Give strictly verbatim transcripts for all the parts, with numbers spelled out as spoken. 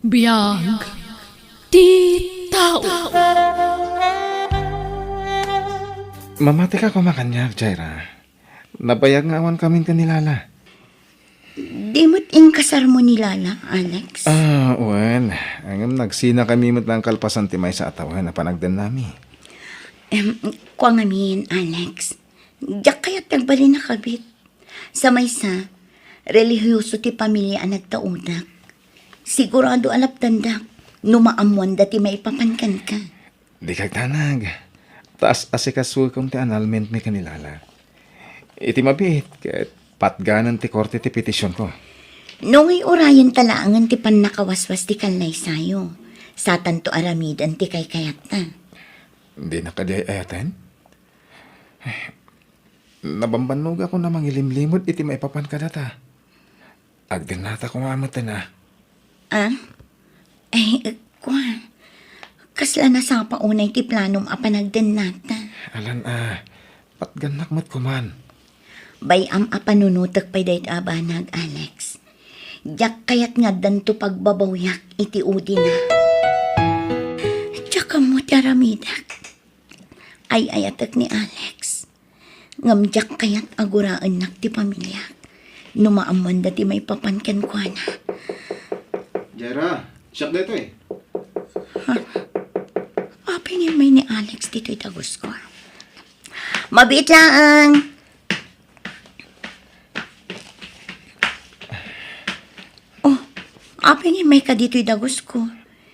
Biag ti tao. Mamatika koma kaniak, Jaira. Nabayag nga awan kamin ken ni Lala. Di met inkasarmo ni Lala, Alex? Ah, wen. Ngem nagsinakami met lang kalpasan ti maysa a tawen a panagdennami. Em, kua ngamin, Alex. Diak kayat ti agbalin a kabit. Sa maysa, relihiyoso ti pamilia a nagtaudak. Sigurado a lapdandak no maammoanda ti maipapan kenka. Dika agdanag. Ta as-asikasukom ti annulment mi ken ni Lala. Iti mabiit, ket patganen ti korte ti petisionko. No ngay urayenta laengen ti pannakawaswas ti kallaysayo, satanto aramiden ti kaykayatta. Dina kadi ay-ayaten? Nabambannogakon a mangilimlimod iti maipapan kadata. Agdennata koma metten a. Ah? Ay, kua. Kasla nasapa unay ti planom a panagdennata? Alan a, patgannak met koman. Bay-am a panunotek pay dayta a banag, Alex. Diak kayat nga addanto pagbabawyak iti udina. Diak ammo ti aramidek. Ay-ayatek ni Alex. Ngem diak kayat a guraennak ti pamiliak no maammoanda ti maipapan kenkuana. Jaira, siak daytoy. Ha? Apay nga immay ni Alex ditoy dagusko? Mabiit laeng. Oh, apay nga immayka ditoy dagusko?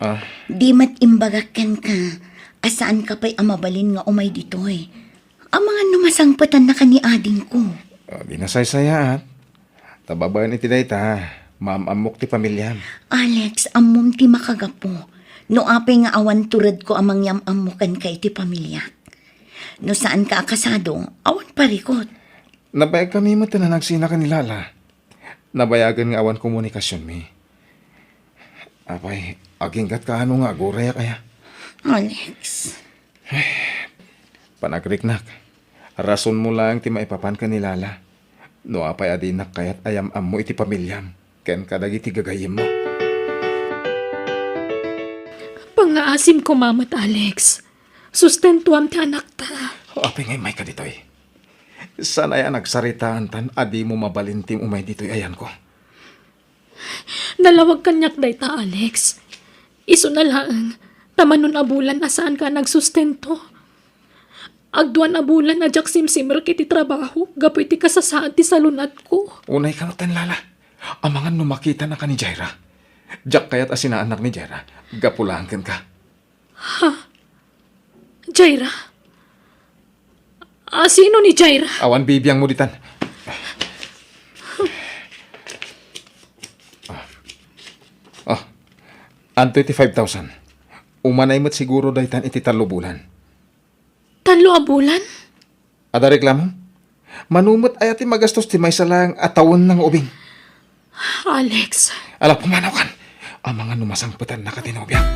Ah. Di met imbagak kenka a saanka pay a mabalin nga umay ditoy. Amangan no masangpetannaka ni adingko. Ah, di nasaysayaat. Ta babaen iti dayta, maam-ammok ti pamiliam. Alex, ammom ti makagapu. No apay nga awan turedko a mangyam-ammo kenka iti pamiliak. No saanka a kasado, awan parikot. Nabayagkami met a nagsinaka ni Lala. Nabayagen nga awan komunikasionmi. Apay, aginggatka ano nga agurayak aya? Alex. Panagriknak, rasonmo laeng ti maipapan ken ni Lala. No apay a dinak kayat a yam-ammo iti pamiliam ken kadagiti gagayyemmo. Pangngaasim koma met, Alex. Sustentuam ti anakta. Apay nga immayka ditoy? Saan aya a nagsaritaantan a dimo mabalin ti umay ditoy ayanko? Nalawag kaniak dayta, Alex. Isuna laeng, ta manon a bulan a saanka a nagsustento. Agduan a bulan a diak simsimrek iti trabaho gapu iti kasasaad ti salunatko. Unayka metten, Lala. Amangan no makitanaka ni Jaira. Diak kayat a sinaannak ni Jaira. Gapu laeng kenka. Ha? Jaira? A, sino ni Jaira? Awan bibiangmo ditan. Ah. Ah. Adtoy ti five thousand. Umanay met siguro daytan iti tallo bulan. Tallo a bulan? Adda reklamom? Mano met aya ti magastos ti maysa laeng a tawenna nga ubing? Alex. Ala, pumanaw kan. Amangan no masangpetannaka ti nobiam.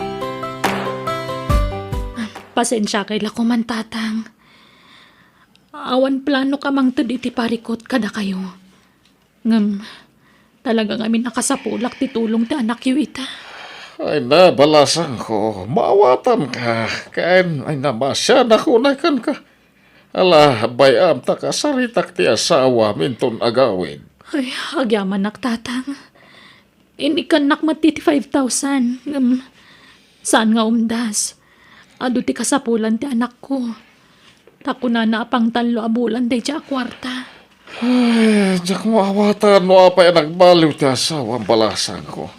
Pasensiakay la koman, Tatang. Awan planok a mangted iti parikot kadakayo. Ngem, talaga ngamin a kasapulak ti tulong ti anakyo ita. Ay na, balasangko, maawatanka. Ken, ay na, masianak unay kenka. Ala, bay-am ta kasaritak ti asawam inton agawid. Ay, agyamanak, Tatang. Inikkannak met ti five thousand, ngem saan nga umdas. Adu ti kasapulan ti anakko. Ta kunana a pangtallo a bulan daydiay a kuarta. Ay, diak maawatan no apay a nagbaliw ti asawam, balasangko.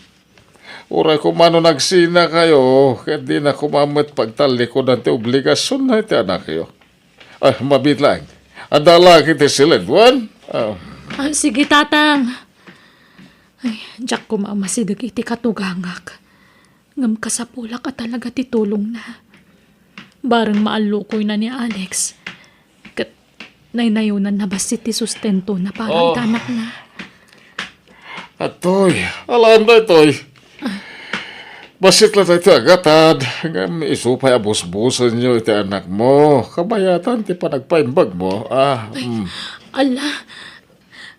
Uray koma no nagsinakayo, ket dina koma met pagtallikudan ti obligasionna iti anakyo. Ay, mabiit laeng. Adda la ket ti siled, wen? Ah. Ah, sige, Tatang. Ay, diak koma a masideg iti katugangak. Ngem kasapulak a talaga ti tulongna. Bareng maallukoyna ni Alex. Ket naynayonanna bassit ti sustentona para Oh. iti anakna. Atoy, alam daytoy. Bassit la daytoy a gatad, ngem isu pay a busbusenyo iti anakmo. Kabayatan ti panagpaimbagmo. Ah, Ay, mm. Ala,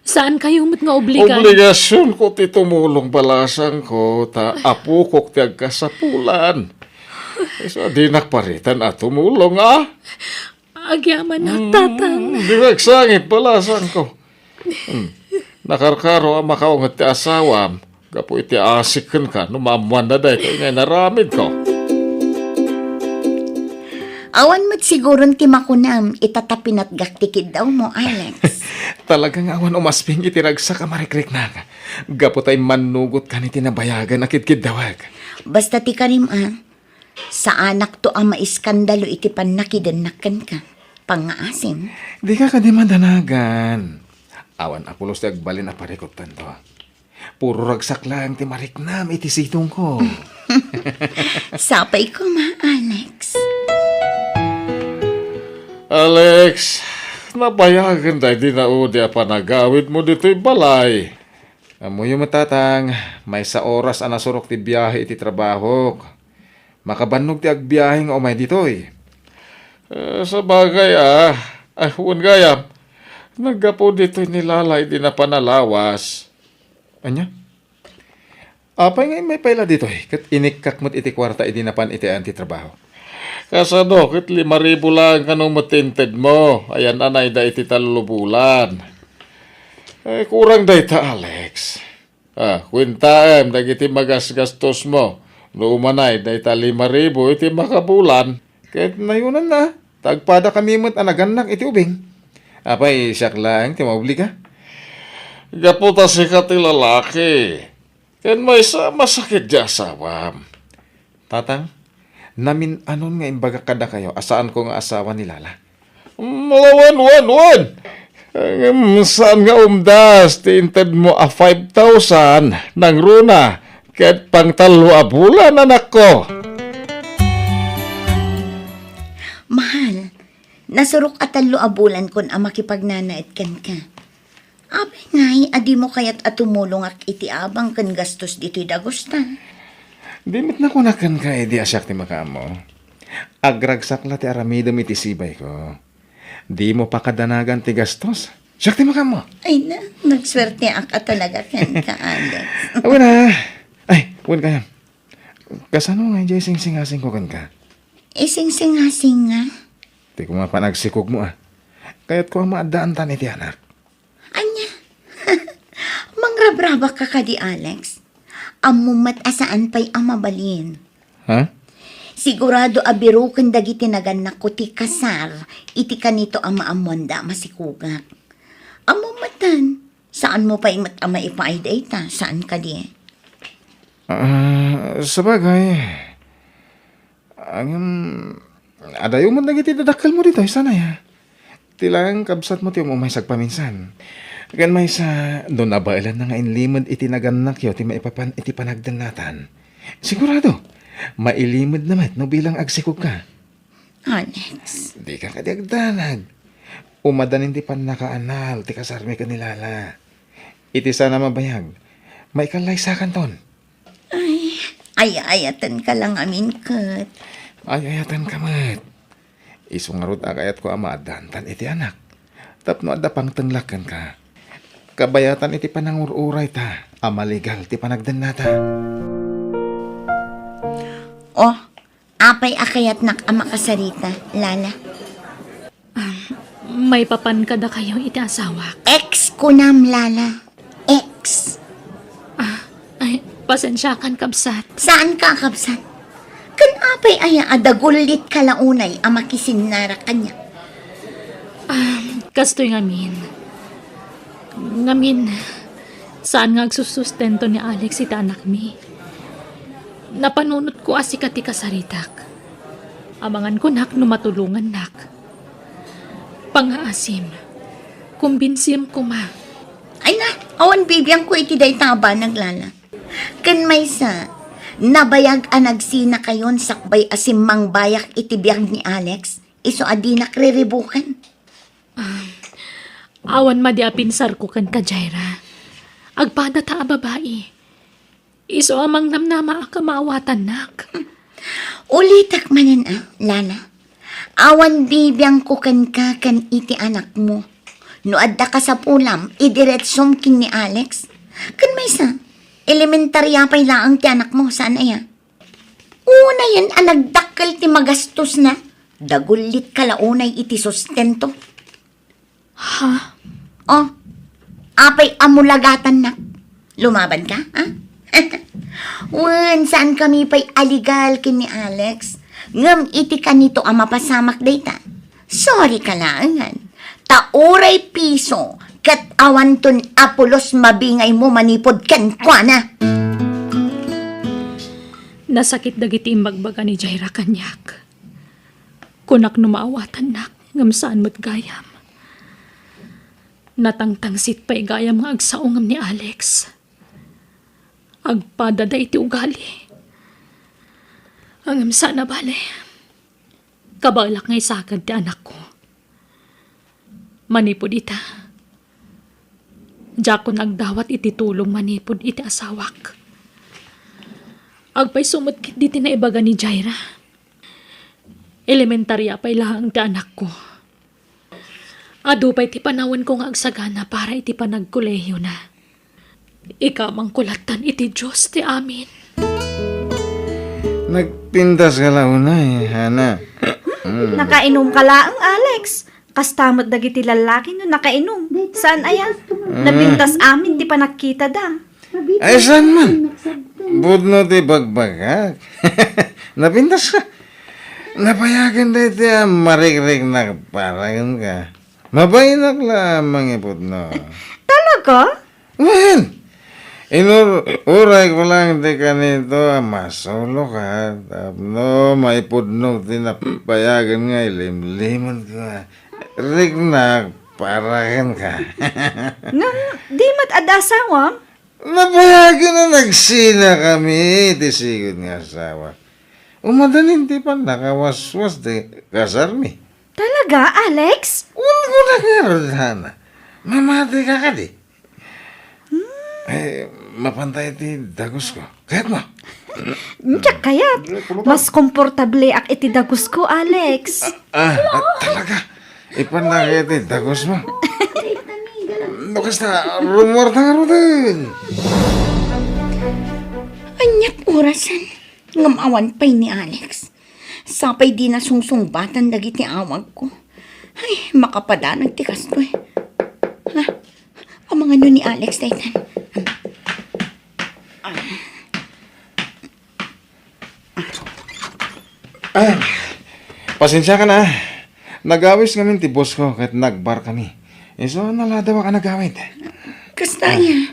Saankayo met nga obligan. Obligasionko ti tumulong, balasangko, ta apokok ti agkasapulan. Isu a dinak paritan a tumulong, a? Agyamanak, Tatang. Hmm, di agsangit, balasangko. Hmm. Nakarkaro a makaunget ti asawam gapu iti asik kenka no maammoanna daytoy nga inaramidko. Awan met siguron ti makunam ita ta pinatgak ti kiddawmo, Alex. Talaga nga awan umasping iti ragsak a marikriknak gapu ta immannugotka iti nabayagan a kidkiddawek. Basta ti karim, a, saanakto a maiskandalo iti pannakidennak kenka. Pangngaasim. Dika kadi madanagan. Awan a pulos ti agbalin a parikuttanto. Puro ragsak laeng ti mariknam iti sidongko. Sapay koma, Alex. Alex, nabayagen daydi naudi a panagawidmo ditoy balay. Ammoyo met, Tatang, maysa oras a nasurok ti biahe iti trabahok. Makabannog ti agbiahe nga umay ditoy. Eh, sabagay, a. Ay, wen gayam. Naggapu ditoy ni Lala idi napan a lawas. Ania? Apay nga immay pay la ditoy, ket inikkak met iti kuarta idi napan iti ayan ti trabaho. Kasano ket lima ribu laeng kano met ti intedmo, ayan-anayda iti tallo bulan. Eh, kurang dayta, Alex. Ah, kuentaem dagiti magasgastosmo no umanay dayta lima ribu iti makabulan. Ket nayonanna, ta agpadakami met a nagannak iti ubing. Apay, siak laeng ti maobliga? Gapu ta sika ti lalaki. Ken maysa, masakit ti asawam. Tatang, namin-anon nga imbagak kadakayo a saanko nga asawa ni Lala. Mm, wen, wen, wen! Ngem saan nga umdas ti intedmo a five thousand nangruna ket pangtallo a bulan, anakko. Mahal, nasurok a tallo a bulankon a makipagnanaet kenka. Apay ngay a dimo kayat a tumulongak iti abang ken gastos ditoy dagusta? Di met nakunak kenka idi a siak ti makaammo. Agragsak la ti aramidem iti sibayko. Dimo pakadanagan ti gastos. Siak ti makaammo. Ay na, nagsuerteak a talaga kenka, Alex. Awan a. Ay, wen kayam. Kasano nga idiay singsingasingko kenka? Isingsingasing nga? Ti koma panagsikogmo, a. Kayatko a maaddaantan iti anak. Ania? Mangrabrabak ka kadi, Alex? Ammom met a saan pay a mabalin. Ha? Sigurado a biroken dagiti nagannakko ti kasar iti kanito a maammoanda a masikogak. Ammom metten, saanmo pay met a maipaay dayta, saan kadi? Ah, sabagay. Ngem, adayo met dagiti dadakkelmo ditoy, saan aya? Ti laeng kabsatmo ti um-umay sagpaminsan. Ken maysa, no nabaelanna nga inlimed iti nagannakyo ti maipapan iti panagdennatan, sigurado, mailimedna met no bilang agsikogka. Alex. Dika kadi agdanag. Umadanin ti pannakaanal ti kasarmi ken ni Lala. Iti saan a mabayag, maikallaysakanton. Ay, ay-ayatenka la ngamin ket. Ay-ayatenka met. Isu ngarud a kayatko a maaddaantan iti anak. Tapno adda pangtenglak kenka. Kabayatan iti panangur-urayta a maligal ti panagdennata. Oh, apay a kayatnak a makasarita, Lala? Ah, maipapan kadakayo iti asawak. Ex kunam, Lala. Ex. Ah, ay, pasensiakan, kabsat. Saanka a kabsat? Ken apay aya a dagullitka la unay a makisinnara kaniak? Ah, kastoy ngamin. Ngamin, saan nga agsusustento ni Alex iti anakmi. Napanunotko a sika ti kasaritak. Amangan kunak no matulongannak. Pangngaasim, kumbinsim koma. Ay na, awan bibiangko iti dayta a banag, Lala. Ken maysa, nabayag a nagsinakayon sakbay a simmangbayak iti biag ni Alex, isu a dinak riribukan. Ah, awan madi a pinsarko kenka, Jaira. Agpadata a babai. Isu a mangnamnamaak a maawatannak. Ulitek manen a, Lala. Awan bibiangko kenka ken iti anakmo. No adda kasapulam, idiretsom ken ni Alex. Ken maysa, elementarya pay laeng ti anakmo, saan aya? Unayen a nagdakkel ti magastosna, dagullitka la unay iti sustento. Ha? Oh, apay a mulagatannak? Lumabanka, ha? Wen, saankami pay a legal ken ni Alex. Ngem iti kanito a mapasamak dayta, sorry ka laengan. Ta uray piso ket awanton a pulos mabingaymo manipud kenkuana. Nasakit dagiti imbagbaga ni Jaira kaniak. Kunak no maawatannak, ngem saan met gayam. Natangtangsit pay gayam nga agsao ngem ni Alex. Agpadada iti ugali. Ngem saan a bale. Kabaelak nga isaked ti anakko. Manipud ita, diakon agdawat iti tulong manipud iti asawak. Agpayso met ketdi ti naibaga ni Jaira. Elementarya pay laeng ti anakko. Adu pay ti panawenko nga agsagana para iti panagkolehiona. Ikamangko lattan iti Dios ti amin. Nagpintas ka la unay, Hana. Mm. Nakainom ka laeng, Alex. Kasta met dagiti lallaki no nakainom. Saan aya? Mm. Napintas amin ti panagkitada. Ay, saan man? Pudno ti bagbagak. Napintas ka. Napayagen daytoy a marikriknak para kenka. Mabainak la a mangipudno. Talaga? Wen, inur-, urayko lang ti kanito a masuloka tapno maipudnok ti napayagen nga ilimlimenko a riknak para kenka. Ngem, di met adda asawam? Napayagen a nagsinakami ti sigud nga asawa. Umadanin ti pannakawaswas ti kasarmi. Talaga, Alex? Wen, kunak ngarud, Hana. Mamati ka kadi? Hmm. Eh, mapanta iti dagusko. Kayatmo? Diak kayat. Mas komportableak iti dagusko, Alex. Ah, ah, talaga. Ipannak iti dagusmo. No kasta, rumuarta ngaruden. Ania't orasen? Ngem awan pay ni Alex. Sapay dina sungsungbatan dagiti awagko. Ay, makapadanag ti kastoy. Ha? Amangan no ni Alex daytan. Ah, pasensiakan a. Nagawis ngamin ti boss ko ket nagbarkami. Isu, naladawak a nagawid. Kasta aya.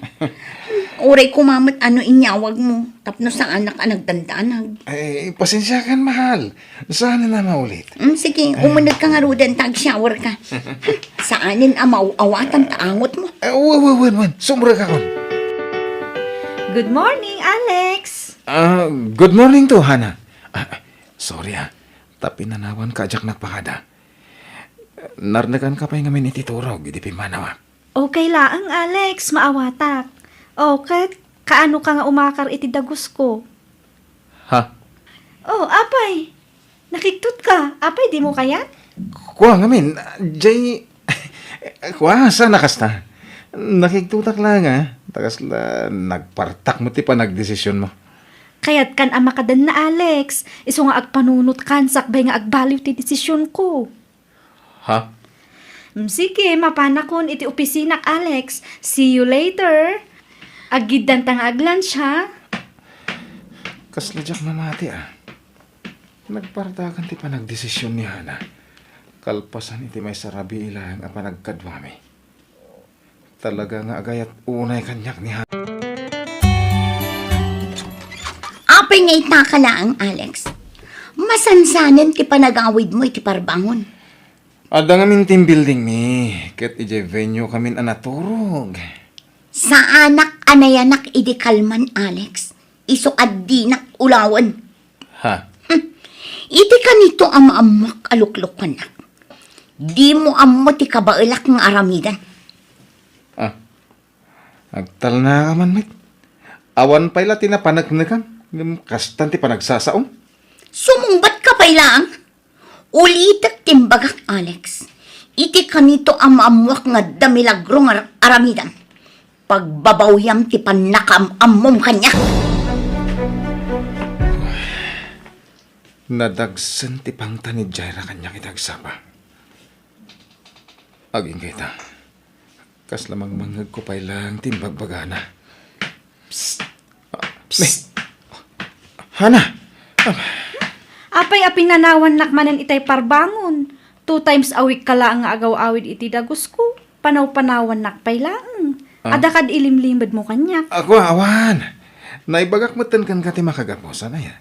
Uray koma met no inyawagmo, tapno saanak a nagdandanag. Ay, pasensiakan, mahal. Saanen a maulit. Mm, sige, umunegka ngaruden ta ag-shower ka. Saanen a maaw-awatan ta angotmo. Eh, wen, wen, wen, wen. Sumrekakon. Good morning, Alex. Ah, good morning too, Hana. Ah, sorry, ah. Ta pinanawanka a diak nagpakada. Narnekanka pay ngamin iti turog idi pimmanawak. Okay laeng, Alex, maawatak. O, ket kaano ka nga umakar iti dagusko? Ha? O, apay, nakigtot ka. Apay, dimo kayat? Kua ngamin, jay, kua, saan a kasta? Nakigtotak laeng, a. Ta kasla, nagpartak met ti panagdesisionmo. Kayatkan a makadenna, Alex. Isu nga agpanunotkan sakbay nga agbaliw ti desisionko. Ha? Mm, sige, mapanakon iti opisinak, Alex. See you later. Aggiddanta nga ag-lunch, ha? Kasla diak mamati, a. Nagpartakan ti panagdesision ni Hana. Kalpasan iti maysa a rabii laeng a panagkaduami. Talaga nga agayat unay kaniak ni Hana. Apay nga itaka laeng, Alex? Masansanen ti panagawidmo iti parbangon. Adda ngamin team building mi, ket idiay venue kamin a naturog. Saanak a nayanak idi kalman, Alex. Isu a dinak ulawen. Ha? Hmm. Iti kanito a maammoak a luklukannak. Dimo ammo ti kabaelak nga aramiden. Ah. Agtalnaka man met. Awan pay la ti napaneknekam, ngem kastan ti panagsasaom. Sumungbat ka pay laeng. Ulitek ti imbagak, Alex. iti kanito a maammoak nga adda milagro nga ar-, aramidem, pagbabawiam ti pannakaam-ammom kaniak. Nadagsen ti pangta ni Jaira kaniak iti agsapa. Agingga ita, kasla mangmangngegko pay laeng ti imbagbagana. Psst! Ah, Psst! Hana! Ah, Apay a pinanawannak manen itay parbangon? Two times a week ka laeng nga agaw-awid iti dagusko. Panaw-panawannak pay laeng. Ah? Adda kad ilimlimedmo kaniak. Ako, awan. Naibagak metten kenka ti makagapu, saan aya?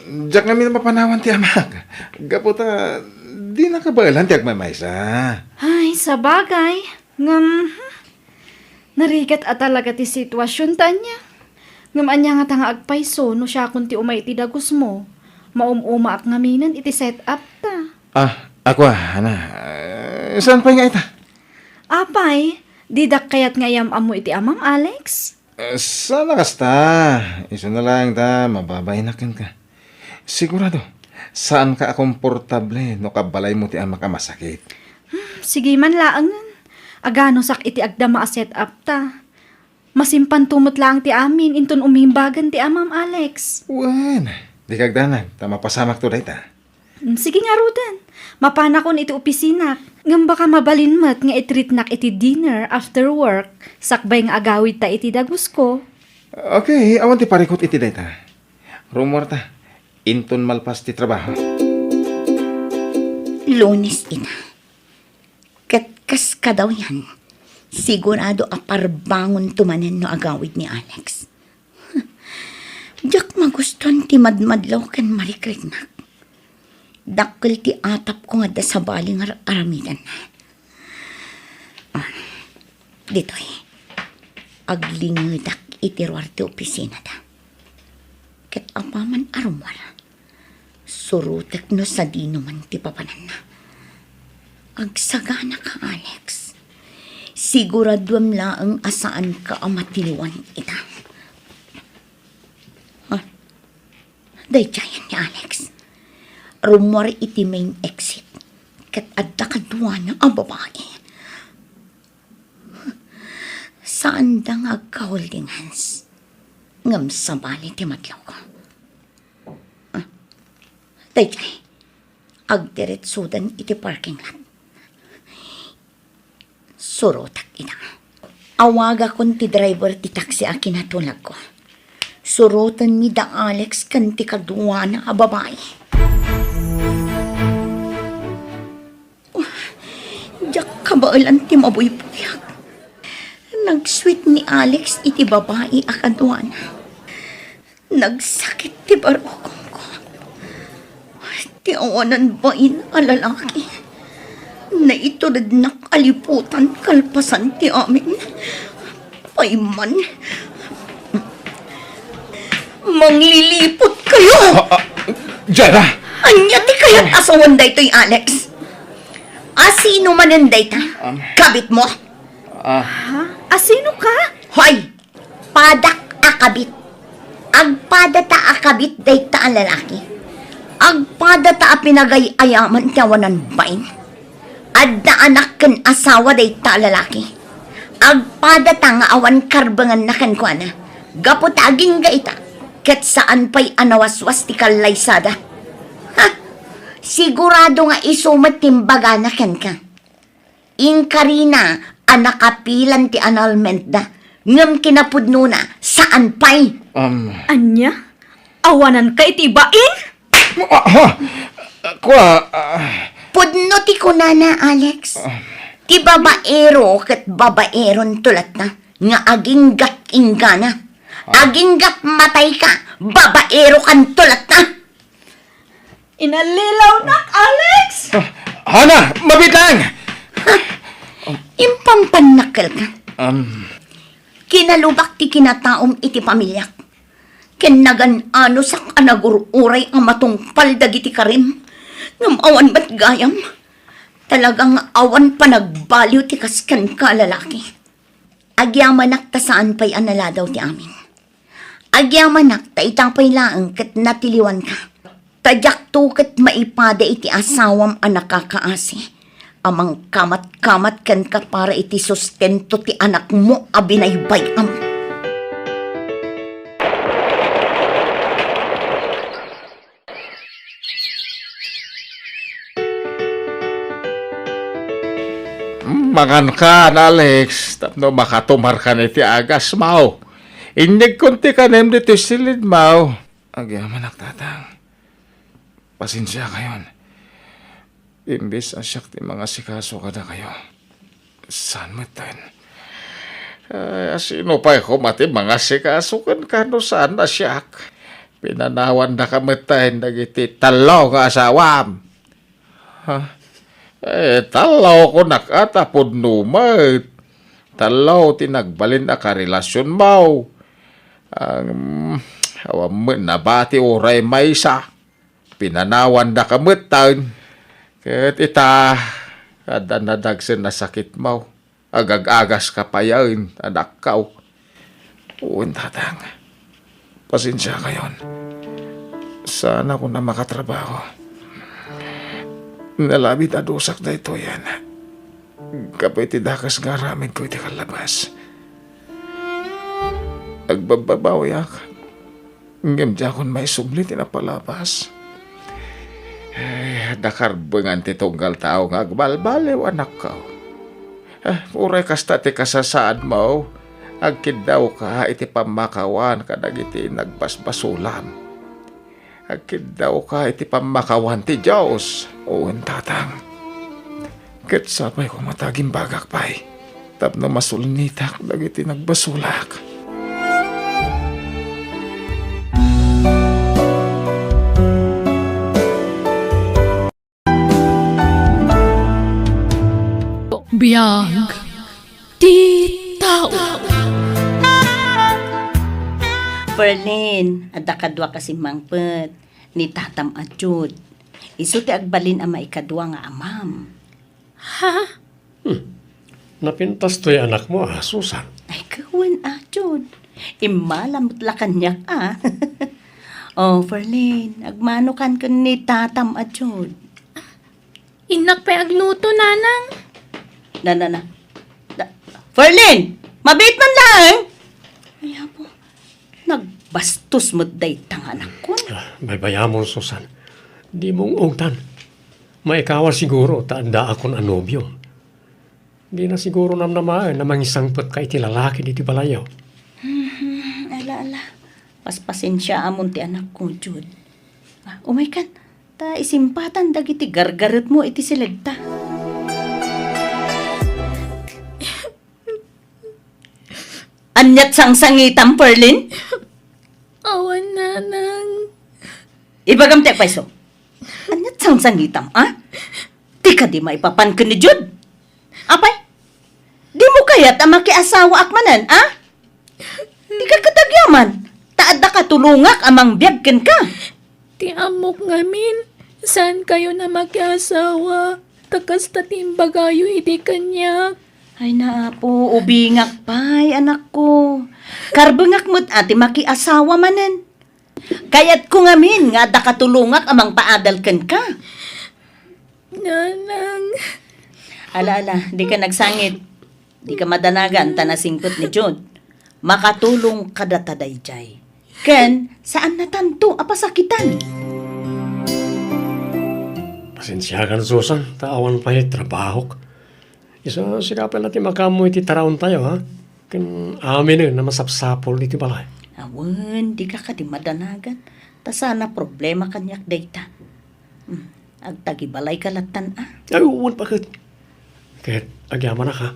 Diak ngamin mapanawan ti amak. Gapu ta, di nakabaelan ti agmaymaysa. Ay, sabagay. Ngem, hmm, narigat a talaga ti sitwasion ta ania. Ngem ania ngata nga agpayso no siakon ti umay iti dagusmo? Maum-umaak ngaminen iti set-up ta. Ah, ako, ah, Hana. Eh, saan pay nga ita? Apay, didak kayat nga iyam-ammo iti amam, Alex? Eh, saan a kasta? Isuna laeng ta, mababainak kenka. Sigurado, saanka a komportable no kabalaymo ti amak a masakit. Hmm, sige man laengen. Aganusak iti agdama a set-up ta. Masimpanto met laeng ti amin inton umimbagan ti amam, Alex. Wen, di kagdanag, ta mapasamakto dayta. Mm, sige ngaruden. Mapanakon iti opisina. Ngem baka mabalin met nga i-treatnak iti dinner after work, sakbay nga agawidta iti dagusko. Okay, awan ti parikut iti dayta. Rummuarta, inton malpas ti trabaho. Lunes ita. Ket kas kadawyan, sigurado a parbangonto manen no agawid ni Alex. Diak magustuan ti madmadlaw ken marikriknak. Dakkel ti atapko nga adda sabali nga ar-aramidenna. Ah, ditoy, aglingedak iti ruar ti opisinada. Ket apaman a rummuar, surotek no sadino man ti papananna. Agsaganaka, Alex. Siguraduem laeng a saanka a matiliwan ita. Ah, daydiayen ni Alex. Rummuar iti main exit. Ket adda kaduana a babai. Saanda nga agka-holding hands. Ngem sabali ti madlawko. Ah, daydiay. Agdiretsodan iti parking lot. Surotek ida. Awagakon ti driver ti taxi a kinatulagko. Surotenmi da Alex ken ti kaduana a babai. Diak kabaelan ti mabuybuyak. Nag-sweet ni Alex iti babai a kaduana. Nagsakit ti barukongko. Ti awanan bain a lalaki. Naiturednak a liputan kalpasan ti amin. Pay man. Mangliliput kayo! Ah, ah, Jera! Ania ti kayat a sawen daytoy, Alex? Asino manen dayta? Um, Kabit mo? Ah. Ha? Asino ka? Hoy! Padak a kabit. Agpadata a kabit dayta a lalaki. Agpadata a pinagay-ayaman ti awanan bain. Adda anak ken asawa dayta a lalaki. Agpadata nga awan karbenganna kenkuana. Gapu ta agingga ita, ket saan pay a nawaswas ti kallaysada. Ha! Sigurado nga isu met ti imbagana kenka. Inkarina a nakapilan ti annulment da, ngem kinapudnona, saan pay. Um. Ania? Awananka iti bain? Ah, ha? Kua, ah. Pudno ti kunana, Alex. Ah. Ti babaero ket babaeronto latta nga aginggat inggana. Ah. Aginggat matayka, babaerokanto latta. Inallilawnak, Alex! Ah, Hana, mabiit lang! Ha? Impampannakkelka. Um. Kinalubak ti kinataom iti pamiliak. Ken nagan-anosak a nagur-uray a matungpal dagiti karim. Ngem awan met gayam. Talaga nga awan panagbaliw ti kas kenka a lalaki. Agyamanak ta saan pay a naladaw ti amin. Agyamanak ta ita pay laeng ket natiliwanka. Ta diakto ket maipada iti asawam a nakakaasi. a mangkamatkamat kenka para iti sustento ti anakmo a binaybay-am. Mangankan, Alex, tapno makatumarkan iti agasmaw. Inyegkon ti kanem ditoy silidmaw. Agyamanak, Tatang. Pasensiakayon. Imbes a siak ti mangasikaso kadakayo, saan metten? Ay, a sino pay koma ti mangasikaso kenka no saan a siak? Pinanawandaka metten dagiti tallo nga asawam. Ha? Eh, tallo, kunak a, ta pudno met. Tallo ti nagbalin a karelasionmaw. Ang, awan met nabati uray maysa. Pinanawandaka metten. Ket ita, adda nadagsen a sakitmaw. Agag-agaska payen, anakkaw. Wen, Tatang. Pasensiakayon. Saanakon a makatrabaho. Nalabit a dusak daytoyen. Gapu iti dakes nga aramidko iti kallabas. Agbabbabawiak. Ngem diakon maisubli ti napalabas. Ay, adda karbengan ti tunggal tao nga agbalbaliw, anakko. Ah, uray kasta ti kasasaadmo, agkiddawka iti pammakawan kadagiti nagbasbasulam. Agkiddawka iti pammakawan ti Dios. Wen, Tatang. Ket sapay koma ta agimbagak pay tapno masulnitak dagiti nagbasolak. Biag ti tao. Ferlin, adda kaduak a simmangpet, ni tatam a Jude. Isu ti agbalin a maikadua nga amam. Ha? Hmm. Napintas toy anakmo a, Susan. Ay, kawen a, Jude. Immala met la kaniak a. Oh, Ferlin, agmanokan ken ni tatam a Jude. Innak pay agluto, Nanang. Na, na, na. Na, Ferlin, mabiit man laeng. Ay, apo. Nagbastos met dayta nga anakkon. Ah, baybayamon, Susan. Dimo ung-ungtan. Maikawa siguro ta addaakon a nobiom. Dina siguro namnamaen a mangisangpetka iti lalaki ditoy balayyo. Mhm, ala, ala. Paspasensiaamon ti anakko, Jude. Ah, umaykan, ta isimpatan dagiti gargaretmo iti siledta. Aniat sangsangitam, Ferlin? Awan, Nanang. Ibagam ti agpayso. Aniat sangsangitam, a? Ti kadi maipapan ken ni Jude? Apay? Dimo kayat a makiasawaak manen, a? Dika ket agyaman, ta adda katulongak a mangbiag kenka. Ti ammok ngamin, saankayon a makiasawa, ta kasta ti imbagayo idi kaniak. Ay, naapo, ubingak pay, anakko. Karbengak met a ti makiasawa manen. Kayatko ngamin nga adda katulongak a mangpaadal kenka. Nanang. Ala, ala, dika nagsangit. Dika madanagan ta nasingpet ni Jude. Makatulong kadata daydiay. Ken, saannatanto a pasakitan. Pasensiakan, Susan, ta awan pay trabahok. Isu, sika pay la ti makaammo iti taraontayo, ha? Ken aminen a masapsapul iti balay. Awen, dika kadi madanagan. Ta saan a problema kaniak dayta. Hmm, agtagibalayka lattan, a? Ay, wen, paket. Ket agyamanak, ha?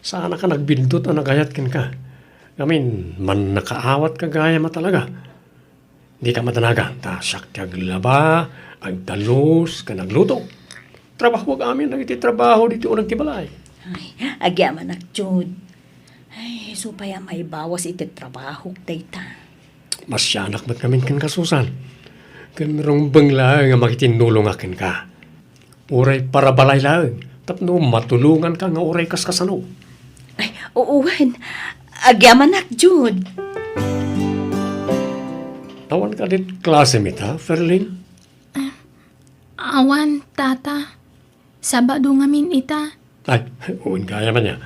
Saanak a nagbiddut a nagayat kenka. Ngamin, mannakaawatka gayam a talaga. Dika madanagan, ta siak ti aglaba, agdalus, ken agluto. Trabahoak amin dagiti trabaho ditoy uneg ti balay. Ay, agyamanak, Jude. Ay, isu pay a maibawas iti trabahok dayta. Masianak met ngamin kenka, Susan. Ken rumbeng laeng a makitinnulongak kenka. Uray para balay laeng, tapno matulonganka nga uray kaskasano. Ay, oo, wen. Agyamanak, Jude. Awan kadi klasem ita, Ferlin? Awan, Tata. Sabado ngamin ita. Ay, wen gayam ania.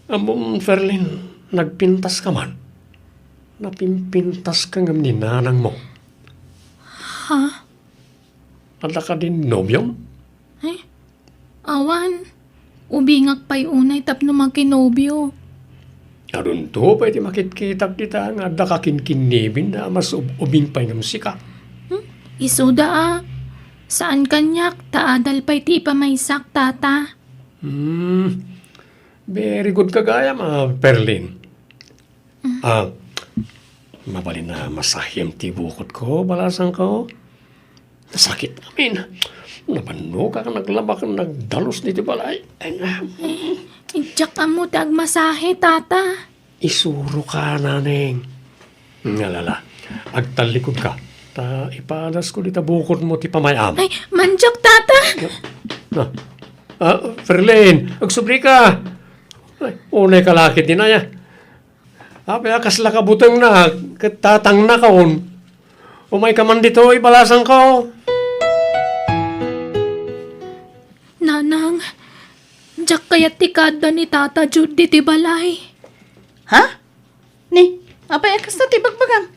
Ammom, Ferlin, nagpintaska man. Napimpintaska ngem ni nanangmo. Ha? Adda kadin nobiom? Ay, awan. Ubingak pay unay tapno makinobio. Adunto pay ti makitkitak dita nga adda kakinkinnibin a mas ub-, ubing pay ngem sika. Hmm? Isuda a. Saan kaniak, ta adal pay ti ipamaysak, tata. Hmm. Very good ka gayam, a, Ferlin. Ah, mabalin a masahem ti bukotko, balasangko. Nasakit amin. Nabannogak, naglabak, nagdalus ditoy balay. Ay, na. Diak ammo ti agmasahe, tata. Isuroka, naneng. Ngalala, agtallikudka. Ta ipadasko dita bukotmo ti pamay-am. Ay, mandiak, tata. Na. Ah, Ferlin, agsublika. Ay, unay ka lakit dinaya. Apay a kasla kabutengna, ket tatangnakon. Umayka man ditoy, balasangko. Nanang, diak kayat ti kaadda ni Tata Jude ditoy balay. Ha? Ni, apay a kasta ti bagbagam?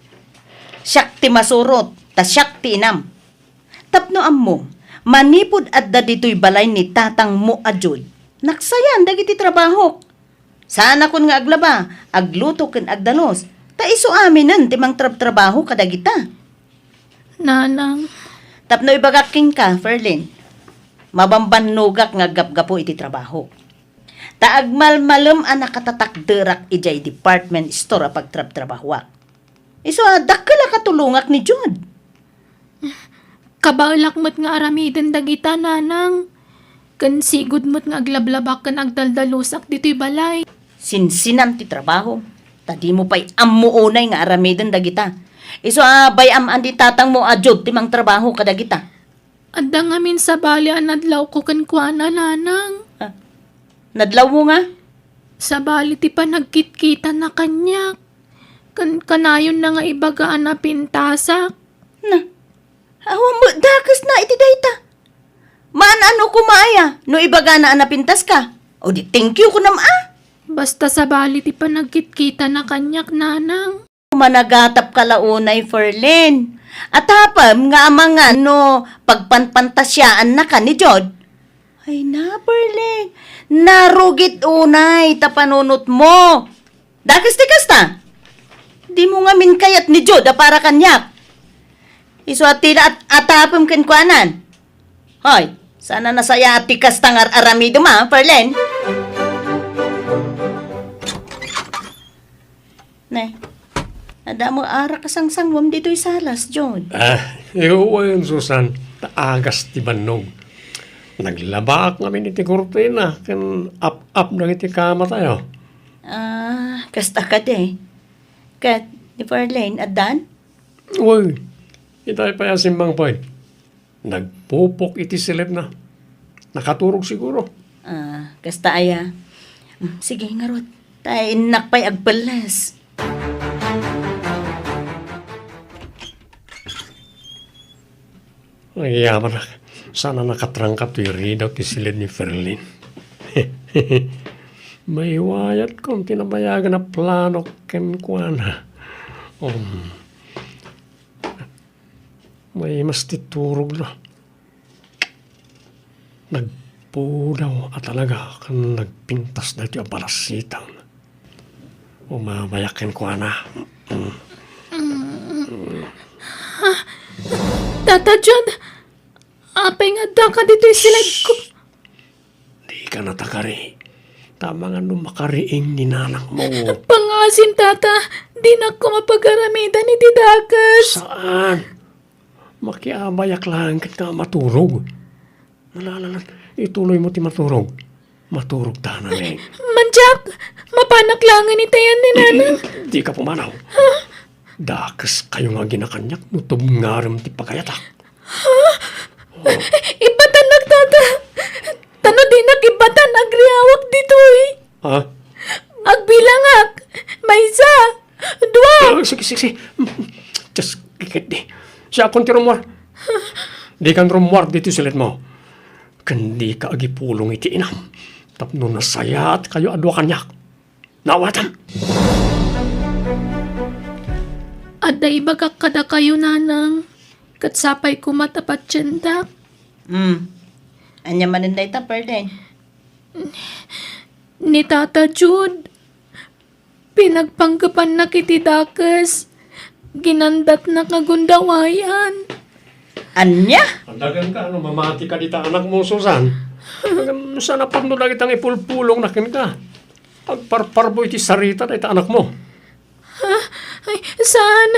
Siak ti masurot, ta siak ti inam. Tapno ammom, manipud adda ditoy balay ni tatangmo a Jude, naksayan dagiti trabahok. Saanakon nga aglaba, agluto ken agdalus, ta isu aminen ti mangtrabtrabaho kadagita. Nanang. Tapno ibagak kenka, Ferlin, mabambannogak nga aggapgapu iti trabahok. Ta agmalmalem a nakatatakderak idiay department store a pagtrabtrabahoak. Isu a dakkel a katulongak ni Jude. Kabaelak met nga aramiden dagita, nanang. Ken sigud met nga aglablabak ken agdaldalusak ditoy balay. Sinsinam ti trabahom, ta dimo pay ammo unay nga aramiden dagita. Isu a bay-am a ni tatangmo a Jude ti mangtrabaho kadagita. Adda ngamin sabali a nadlawko kenkuana, nanang. Ah, nadlawmo nga? Sabali ti panagkitkitana kaniak. Kan-, kanayonna nga ibaga a napintasak. Na, awan met dakesna iti dayta. Maan-ano koma aya no ibagana a napintaska? O di thank you kunam a. Basta sabali ti panagkitkitana kaniak, nanang. Managatapka la unay, Ferlin. Atapem nga amangan no pagpanpantasiaannaka ni Jude. Ay na, Ferlin. Narugit unay ta panunotmo. Dakes ti kasta. Dimo ngamin kayat ni Jude a para kaniak. Isu a ti la at-, atapem kenkuanan. Hoy, saan a nasayaat ti kasta nga ar-aramidem a, Ferlin? Ne, adda met arak a sangsanguem ditoy salas, Jude. Ah, wen, Susan, ta agas ti bannog. Naglabaak ngamin iti kurtina ken ap-ap dagiti kamatayo. Ah, kasta kadi. Ket ni Ferlin, addan? Wen, itay pay a simmangpet. Nagpupok iti siledna. Nakaturog siguro. Ah, kasta aya. Mm, sige, ngarud. Ta innak pay agpelles. Ay, yamanak. Saan a nakatrangkap ti ridaw ti siled ni Ferlin. Maiwayatkon ti nabayagan a plano kenkuana. Um, Maimas ti turogna. Nagpudaw a talaga ken nagpintas daytoy a balasitang. Umamayak kenkuana. Mm. Ah, Tata John, apay nga addaka ditoy siledko? Dika natakari. Ta amangan no makariing ni nanangmo. Pangasim, Tata. Dinakko mapagaramidan iti dakes. Saan? Makiabayak laeng ket nga maturog. Nalalalan, ituloymo ti maturog. Maturog ta, naneng. Mandiak, mapanak laengen itayan ni nanang. Dika pumanaw. Dakeskayo nga aginakaniak no tubngarem ti pagayatak. Ha? Oh. Ibbatannak, Tata. Ta no dinak ibbatan, agriawak ditoy. Ha? Agbilangak. Maysa. Dua. Ah, sige, sige, sige. Just kikit di. Siakon ti rummuar. Dikan rummuar ditoy siledmo. ken dika agipulong iti inam tapno nasayaatkayo a dua kaniak. Naawatam! Adda ibagak kadakayo, Nanang, ket sapay koma ta patiendak. Hmm. Ania manen dayta, Perlin? Ni Tata Jude, pinagpanggepannak iti dakes. Ginandatnak a gundawayan. Ania? Adagan ka, no mamati ka dita anakmo, Susan. Ngem saan a pudno dagita nga ipulpulongna kenka. Agparparbo iti sarita dayta anakmo. Ha? Ay, saan?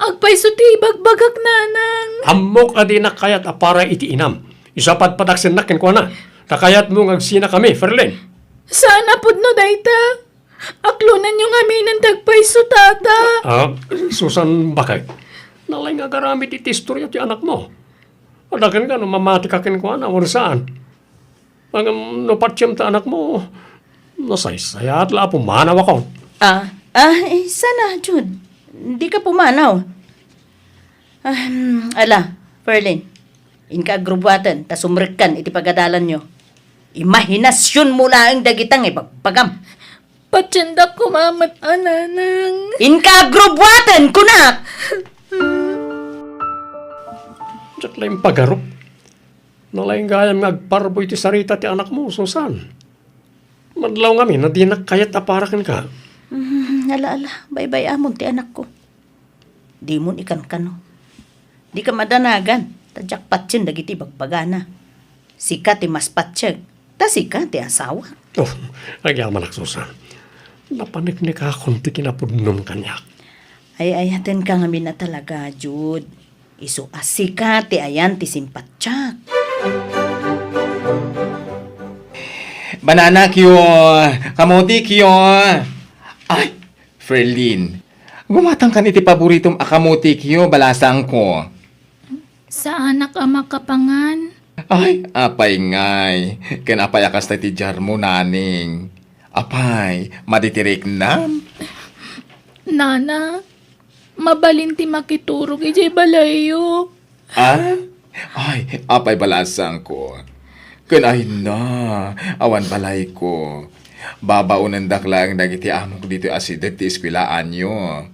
Agpayso ti ibagbagak, Nanang. Ammok a dinak kayat a para iti inam. Isu a padpadaksennak kenkuana. Ta kayatmo nga agsinakami, Ferlin. Saan a pudno dayta? Aklonenyo ngaminen ti agpayso, Tata. Ah, Susan, bakay. Nalaing nga agaramid iti istorya ti anakmo. Adagan ka no mamati ka kenkuana, wen saan. Ngem no patiem ta anakmo, nasaysayaat la a pumanawakon. Ah, ah, eh, sana, Jude. Dika pumanaw. Ah, hmm, ala, Ferlin, inka agrubuaten ta sumrekkan iti pagadalanyo. Imahinasionmo laeng dagita nga ibagbagam. Patiendak koma met a, Nanang. Inka agrubuaten, kunak! Diak la impagarup. Nalaing gayam nga agparbo iti sarita ti anakmo, Susan. Madlaw ngamin a dinak kayat a para kenka. Mm, ala, ala, baybay-amon ti anakko. Dimon ikankano. Dika madanagan, ta diak patien dagiti ibagbagana. Sika ti mas patiek, ta sika ti asawa. Oh, agyamanak, Susan. Napaneknekakon ti kinapudnom kaniak. Ay-ayatenka ngamin a talaga, Jude. Isu a sika ti ayan ti simpatiak. Bananakyo, kamotikyo. Ay, Ferlin, gumatangkan iti paboritom a kamotikyo, balasangko. Saanak a makapangan. Ay, apay ngay. Ken apay a kasta ti diarmo, naning? Apay, madi ti riknam? Nana, mabalin ti makiturog idiay balayyo. Ah? Ay, apay balasangko. Ken ay na, awan balayko. Babaonendak laeng dagiti amok ditoy a sideg ti eskuelaanyo.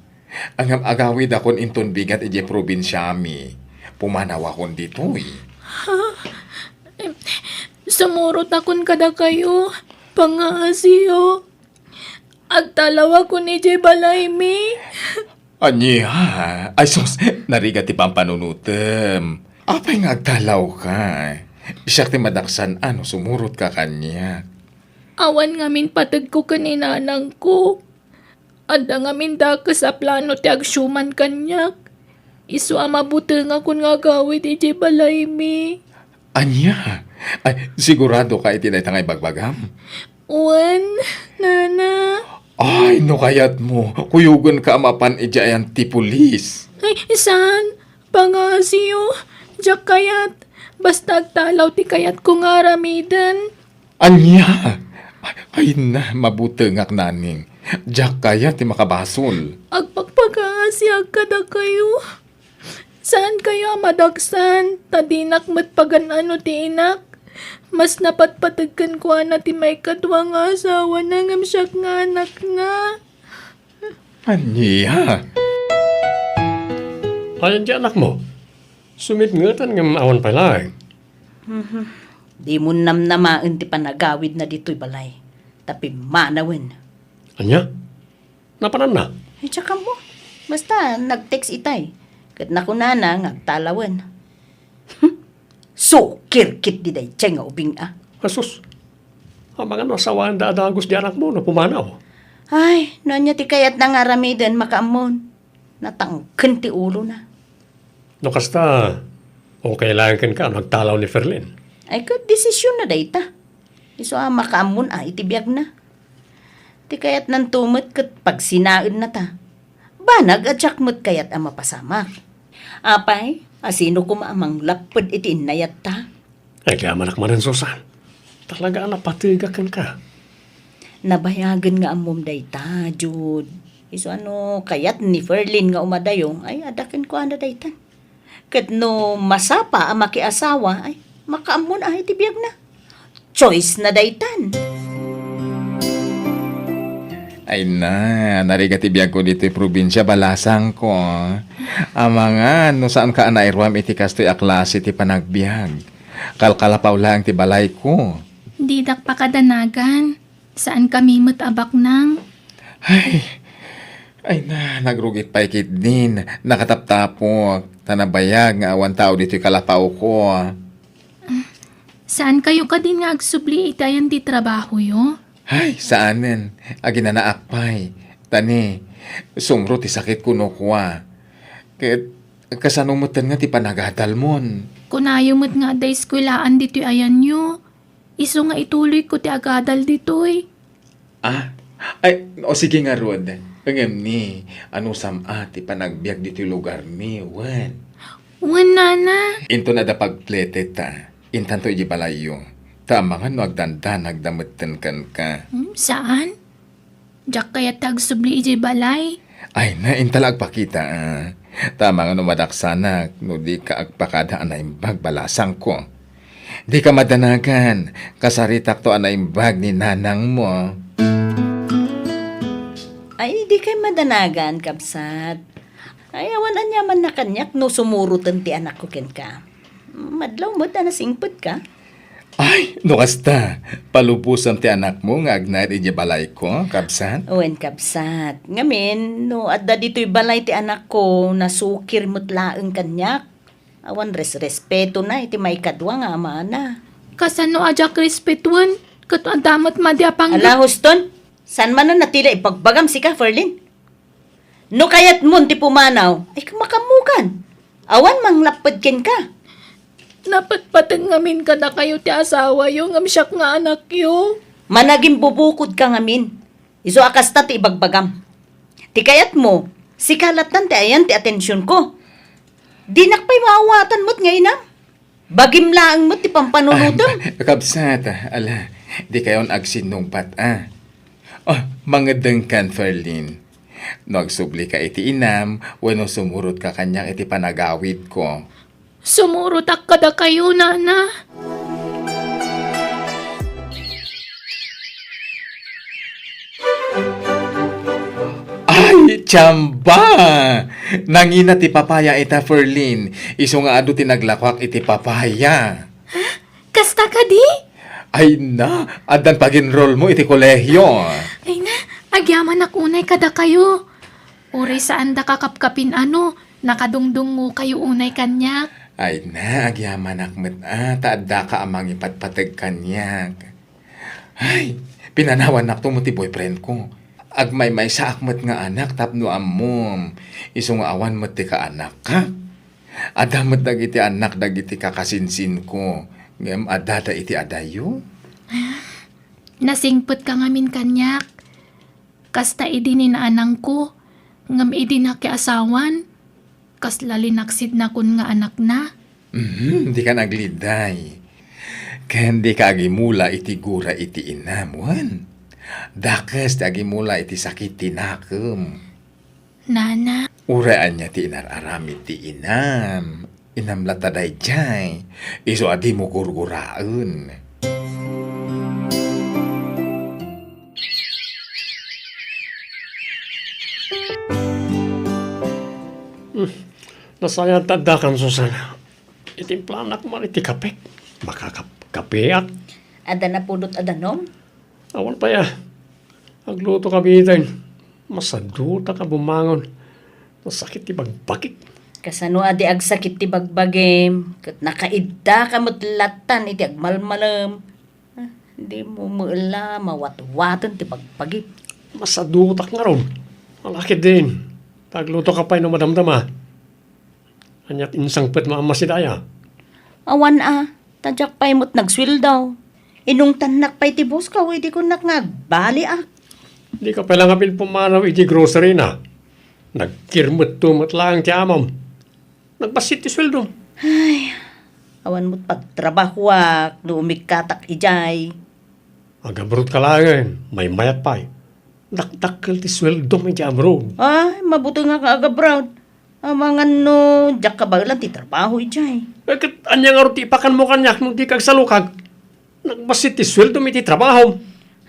Ngem agawidakon inton bigat idiay probinsiami. Pumanawakon ditoy. Ha? Em, sumurotakon kadakayo. Pangaasiyo. Agtalawakon idiay balaymi. Ania? Ay sus, narigat ti pampanunotem. Apay nga agtalawka? Siak ti madaksan a no sumurotka kaniak. Awan ngamin pategko ken ni nanangko. Adda ngamin dakes a plano ti agsuman kaniak. Isu a mabutengakon nga agawid idiay balaymi. Ania? Ay, sigurado ka iti dayta nga ibagbagam? Wen, nana. Ay, no kayatmo, kuyogenka a mapan idiay ayan ti pulis. Ay, saan? Pangaasiyo, diak kayat. Basta agtalaw ti kayatko nga aramiden. Ania? Ay na, mabutengak, naning. Diak kayat ti makabasol. Agpakpakaasiak kadakayo. Saankayo a madaksan, ta dinak met pagan-ano ti inak. Mas napatpateg kenkuana ti maikadua nga asawana ngem siak nga anakna. Ania? Ayan ti anakmo. Sumipngetan ngem awan pay laeng. Mhm. Dimon namnamaen ti panagawidna ditoy balay. Ta pimmanawen. Ania? Napananna? Ay, diak ammo. Basta, nag-text itay. Ket nakunana nga agtalawen. Sukir ketdi daydiay nga ubing a. Asus, amangan no asawaenda a dagus ti anakmo no pumanaw. Ay, no ania ti kayatna nga aramiden, makaammon. Natangken ti ulona. No kasta, okay laeng kenka no agtalaw ni Ferlin? Ay, ket desisionna dayta. Isu a makaammon a iti biagna. Ti kayatnanto met ket pagsinaenna ta. Banag a diak met kayat a mapasamak. Apay, a sino koma a manglapped iti innayatta? Ay, kayamanak manen, Susan. Talaga a napategak kenka. Nabayagen nga ammom dayta, Jude. Isu a no kayat ni Ferlin nga umadayo, ay, adda kenkuana dayta. Ket no masapa a makiasawa, ay, Makaammon a iti biagna. Choice na daytan. Ay na, narigat ti biagko ditoy probinsia, balasangko. Amangan, no saanka a nairuam iti kastoy a klase ti panagbiag. Kalkalapaw laeng ti balayko. Didak pakadanagan. Saan kami met a baknang? Ay, ay na, nagrugit pay ketdin. Nakataptapok. Ta nabayag nga awan tao ditoy kalapawko. Saan kayo kadin nga agsubli iti ayan ti trabahoyo? Ay, saanen. Aginanaak pay. Tani, sumro ti sakit kuno kua. Ket kasano metten nga ti panagadalmon? Kunayo met nga adda eskuelaan ditoy ayanyo. Isu nga ituloyko ti agadal ditoy. Ah? Ay, o sige ngarud. Ngem ni, anusam a ti panagbiag ditoy lugarmi, wen? Wen, nana. Inton adda pagpleted ta, intanto iti balayyo. Ta amangan no agdandanag da metten kenka. Hmm, saan? Diak kayat ti agsubli idiay balay. Ay na, inta la agpakita, ah. Ta amangan no madaksanak, no dika agpakada a naimbag, balasangko. Dika madanagan, kasaritakto a naimbag ni nanangmo. Ay, dikay madanagan, kabsat. Ay, awan aniamanna kaniak no sumuroten ti anakko kenka. Madlaw met a nasingpetka. Ay, no kasta, palubosam ti anakmo nga agnaed idiay balayko, kabsat? Wen, kabsat. Ngamin, no adda ditoy balay ti anakko, nasukir met laeng kaniak. Awan resrespetona iti maikadua nga amana. Kasano a diak respetuen? Ket adda met madi a pangga- Ala, huston! Saan manen a ti la ibagbagam sika, Ferlin? No kayatmon ti pumanaw, ay, makaammokan. Awan manglapped kenka. Napatpateg ngamin kadakayo ti asawayo, ngem siak nga anakyo. Managimbubukodka ngamin. Isu a kasta ti ibagbagam. Ti kayatmo, sika lattan ti ayan ti atensionko. Dinak pay maawatan met nga inam. Bagim laeng met ti pampanunotem. Ah, kabsat, ala, dikayon agsinnungpat, ah. Oh, mangeddengkan, Ferlin. No agsublika iti inam, wenno sumurotka kaniak iti panagawidko. Sumurotak kadakayo, nana. Ay, tiamba! Nangina ti papaya ita, Ferlin. Isu nga adu ti naglakuak iti papaya. Ha? Kasta kadi? Ay na, addan pag-enrollmo iti kolehio. Ay na, agyamanak unay kadakayo. Uray saanda kakapkapin a no, nakadungdungngokayo unay kaniak. Ay na, agyamanak met a, ta addaka a mangipatpateg kaniak. Ay, pinanawannakto met ti boyfriendko. Agmaymaysaak met nga anak tapno ammom. Isu nga awan met ti kaanakka. Adda met dagiti annak dagiti kakasinsinko, ngem addada iti adayyo. Nasingpetka ngamin kaniak. Kasta idi ni naanangko, ngem idi nakiasawan, kasla linaksidnakon nga anakna. Mhm, dika agligday. Ken dika agimula iti gura iti inam, wen? Dakes ti agimula iti sakit ti nakem. Nana. Uray ania ti inar-aramid ti inam. Inam latta daydiay. Isu a dimo gurguraen. Hmm. Nasayaat ta addakan, Susan. Itimplanak man iti kapek. Makakap-, kapeak. Adda napudot a danom? Awan pay a. Agluto ka biten. Masadutak a bumangon. Nasakit ti bagbagik. Kasano a di agsakit ti bagbagim? Ket nakaidda ka met lattan iti agmalmalem. Ah, di mo met la mawatwaten ti bagbagim. Masadutak ngarud. Ala ketdin. Ta agluto ka pay no madamdama. Ania ti insangpetmo a masidaya? Awan a, ta diak pay met nagsueldo. Inungtannak pay ti boss ko idi kunnak nga agbaliak. Dika pay la ngamin pumanaw iti grocery na. Nagkirmetto met laeng ti amom. Nagbassit ti sueldom. Ay, awan met pagtrabahoak no umikkatak idiay. Agabroad ka laengen, maymayat pay. Dakdakkel ti sueldom idiay abroad. Ay, mabutengak nga agabroad. Amangan no diak kabaelan ti trabaho idiay. Eh, ket ania ngarud ti ipakanmo kaniak no dika agsalukag? Nagbassit ti sueldom iti trabahom.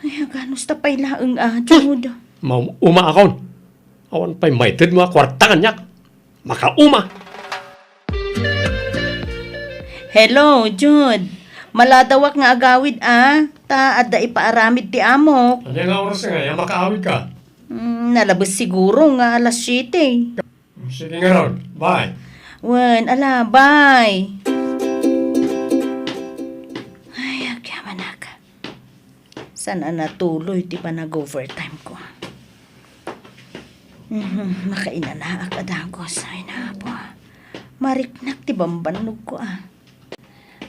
Ay, aganusta pay laeng a, Jude. Maumaakon. Awan pay maitedmo a kuarta kaniak. Makauma. Hello, Jude. Maladawak nga agawid a, ta adda ipaaramid ti amok. Ania nga oras ngay a makaawidka? Mm, nalabes siguro nga alas siete. Sige ngarud, bye. Wen, ala, bye. Ay, agyamanak. Saan a natuloy ti panag-overtime ko? Mhm, makainanaak a dagus. Ay, napo. Mariknak ti bambannog ko, ah.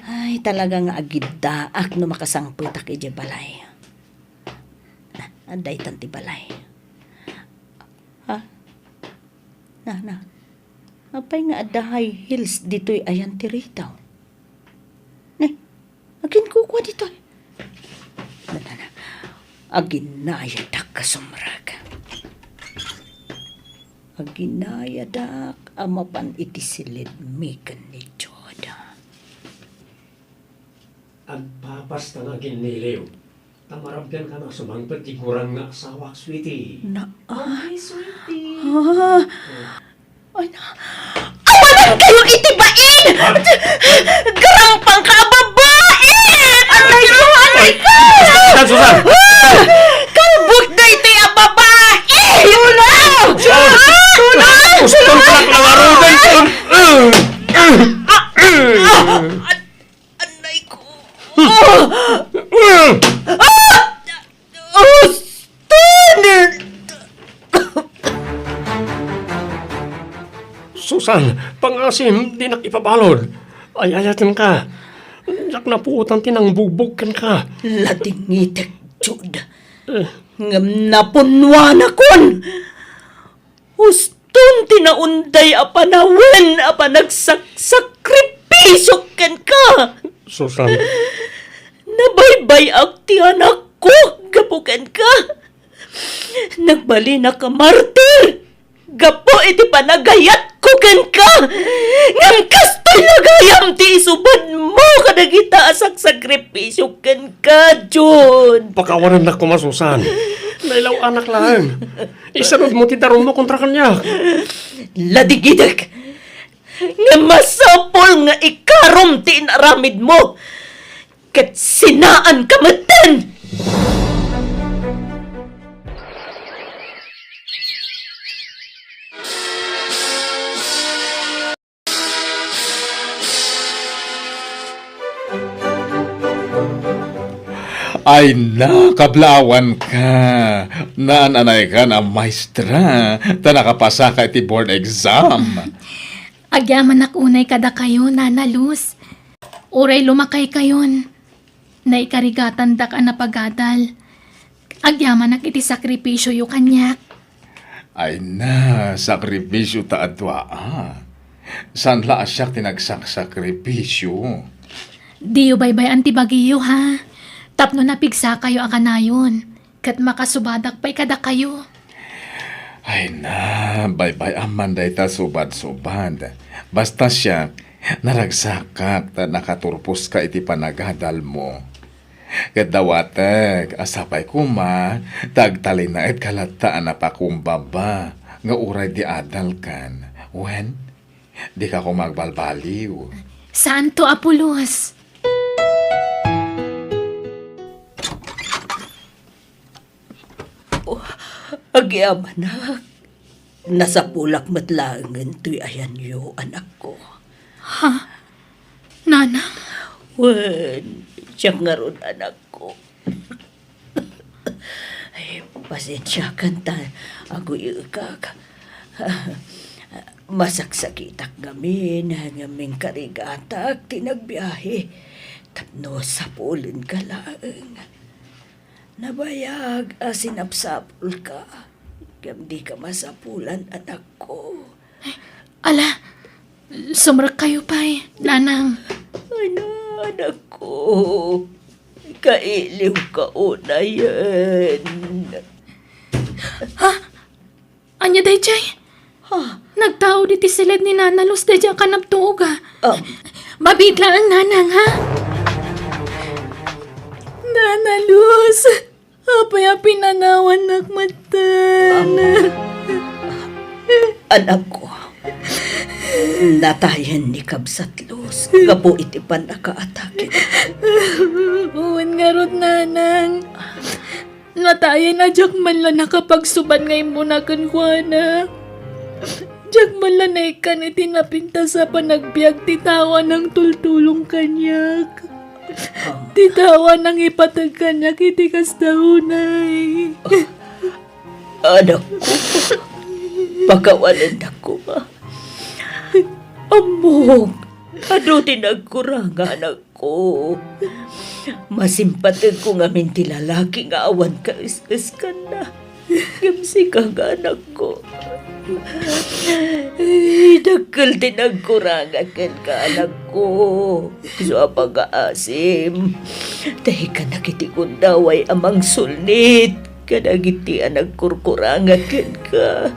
Ay, talaga nga agiddaak no makasangpetak idiay balay. Na, adda itan ti balay. Ha? Na, na. Apay nga adda high heels ditoy ayan ti retail? Ne, aginkukua ditoy. Na, na, na. Aginayadak a sumrek. Aginayadak a mapan iti silidmi ken ni Jude. Agpapasta nga aginniliw. Ta marabbianka a sumangpet ti gurang nga asawak, sweetie. Na, ah. Okay, sweetie. Ah. Ay, na. Awanan kayo iti bain! Ah. Garampang ka a babae! Aray ko, aray ko! Susan, Susan! Ah! Kalbut daytoy a babae! Tulong! Ah! Tulong! Gusto ko lang nangarugan. Ah! Ah! Ah! Anay ko. Ah! Ah! Austin! Susan, pangasim, dinak ipabalud. Ay-ayatenka. Diak napuotan ti nangbugbog kenka. Ladingitek, Jude. Eh. Ngem napunnuanakon. Uston ti naunday a panawen a panagsaksakripisio kenka. Susan. Nabaybay-ak ti anakko gapu kenka. Nagbalinak a martir gapu iti panagayatko kenka. Ngem kastoy la gayam ti isubadmo kadagita a saksakripisio kenka, Jude. Pakawanennak koma, Susan. Nailaw-anak laeng. Isanudmo ti darummo kontra kaniak. Ladingidek! Nga masapul nga ikarom ti inaramidmo, ket sinaanka metten! Ay na, kablaawanka. Naan-anaykan a maestra, ta nakapasaka iti board exam. Agyamanak unay kadakayo, Nana Luz. Uray lumakaykayon, naikarigatandak a napagadal. Agyamanak iti sakripisioyo kaniak. Ay na, sakripisio ta adua, a. Saan la a siak ti nagsaksakripisio. Diyo baybay-an ti bagiyo, ha? Tapno napigsakayo a kanayon, ket makasubadak pay kadakayo. Ay na, baybay-am man dayta subad-subad. Basta siak, naragsakak ta nakaturposka iti panagadalmo. Ket dawatek a sapay koma ta agtalinaedka latta a napakumbaba nga uray di adalkan. Wen, dika koma agbalbaliw. Saanto, Apo Luz. Oh, agyamanak. Nasapulak met laengen toy ayanyo, anakko. Ha? Nanang? Wen, siak ngarud, anakko. Ay, pasensiakan ta aguy-ekak. Masaksakitak ngamin, ngem inkarigatak ti nagbiahe tapno sapulenka laeng. Nabayag a sinapsapulka, ngem dika masapulan, anakko. Ala, sumrekkayo pay, nanang. Ay na, anakko. Kailiwka unayen. Ha? Ania daydiay? Ah. Nagtaud iti siled ni Nana Luz daydi a kanabtuog, a. Ah. Mabiit laeng, Nanang, ha? Nana Luz, apay a pinanawannak metten? Anakko, natayen ni Kabsat Luz gapu iti pannakaatake. Wen ngarud, Nanang. Natayen a diak man la nakapagsubat nga immuna kenkuana. Diak man la naikkan iti napintas a panagbiag ti tao a nangtultulong kaniak. Ti tao a nangipateg kaniak iti kasta unay. Anakko, pakawanennak koma. Ammok, adu ti nagkuranga, anak. Ko. Masimpategko ngamin ti lalaki nga awan kaes-eskanna. Ngem sika nga anakko. Ay, dakkel ti nagkuranga kenka, anakko. Isu a pangaasim. Daykanak iti gundaway a mangsulnit kadagiti a nagkurkuranga kenka.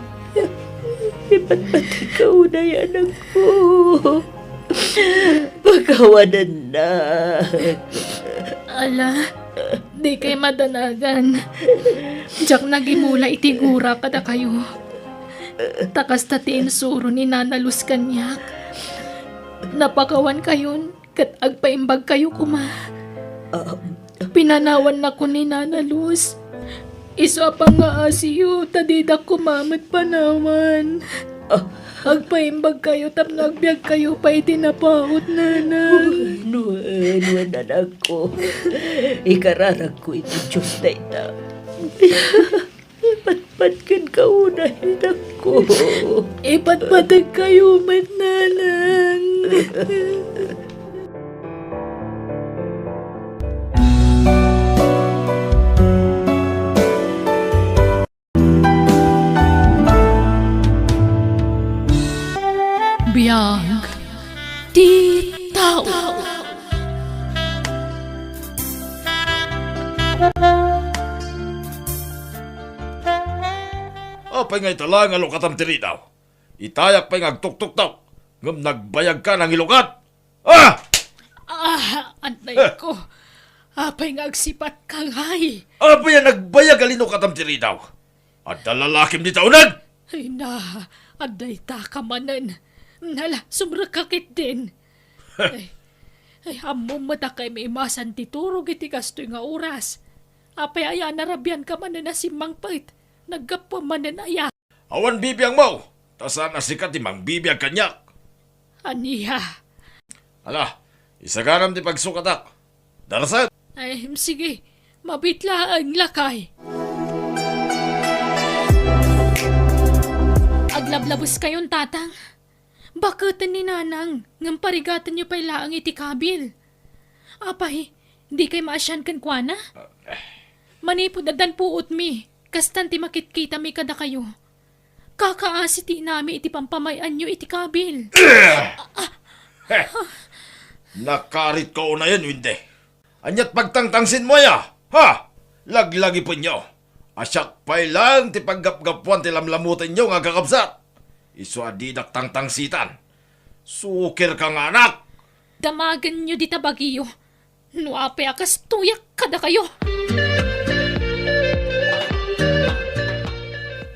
Ipatpategka unay, anakko. Pakawanennak. Ala, dikay madanagan. Diak nagimula iti gura kadakayo. Ta kasta ti insuro ni Nana Luz kaniak. Napakawankayon ket agpaimbagkayo koma. Ah. Pinanawannakon ni Nana Luz. Isu a pangngaasiyo, ta didak koma met panawan. Ah. Agpaimbagkayo tapno agbiagkayo pay iti napaut, Nanang. Wen, wen, wen, anakko. Ikararagko iti Dios dayta. Ipatpat kenka unay, anakko. Ipatpategkayo met, Nanang. Biag ti tao. Apay nga ita laeng a lukatam ti ridaw? Itayak pay nga agtuktuktok, ngem nagbayagka nangilukat? Ah! Ah, antayko. Apay nga agsipatka ngay? Apay a nagbayag a linukatam ti ridaw? Adda lalakim dita uneg? Ay na, adda ita ka manen. Nala, sumrekka ketdin. Ay, ay, ammom met a kayat maimasan ti turog iti kastoy nga oras. Apay aya a narabianka manen a simmangpet? Naggapuam manen aya? Awan bibiangmo, ta saan a sika ti mangbibiag kaniak. Ania? Ala, isaganam ti pagsukatak. Darasen! Ay, sige, mabiit laeng, lakay. Aglablabeskayon, Tatang. Baketen ni Nanang, ngem parigatenyo pay laeng iti kabil. Apay, dikay maasian kenkuana? Manipud addan puotmi, kastan ti makitkitami kadakayo. Kakaasi ti inami iti pampamay-anyo iti kabil. Heh! Nakaritko unayen, wenno? Ania't pagtangtangsinmo aya? Ha? Laglagipenyo a siak pay laeng ti paggapgapuan ti lamlamutenyo nga agkakabsat. Isu a didak tangtangsitan. Sukirka nga anak! Damagenyo dita bagiyo. No apay a kastoyak kadakayo.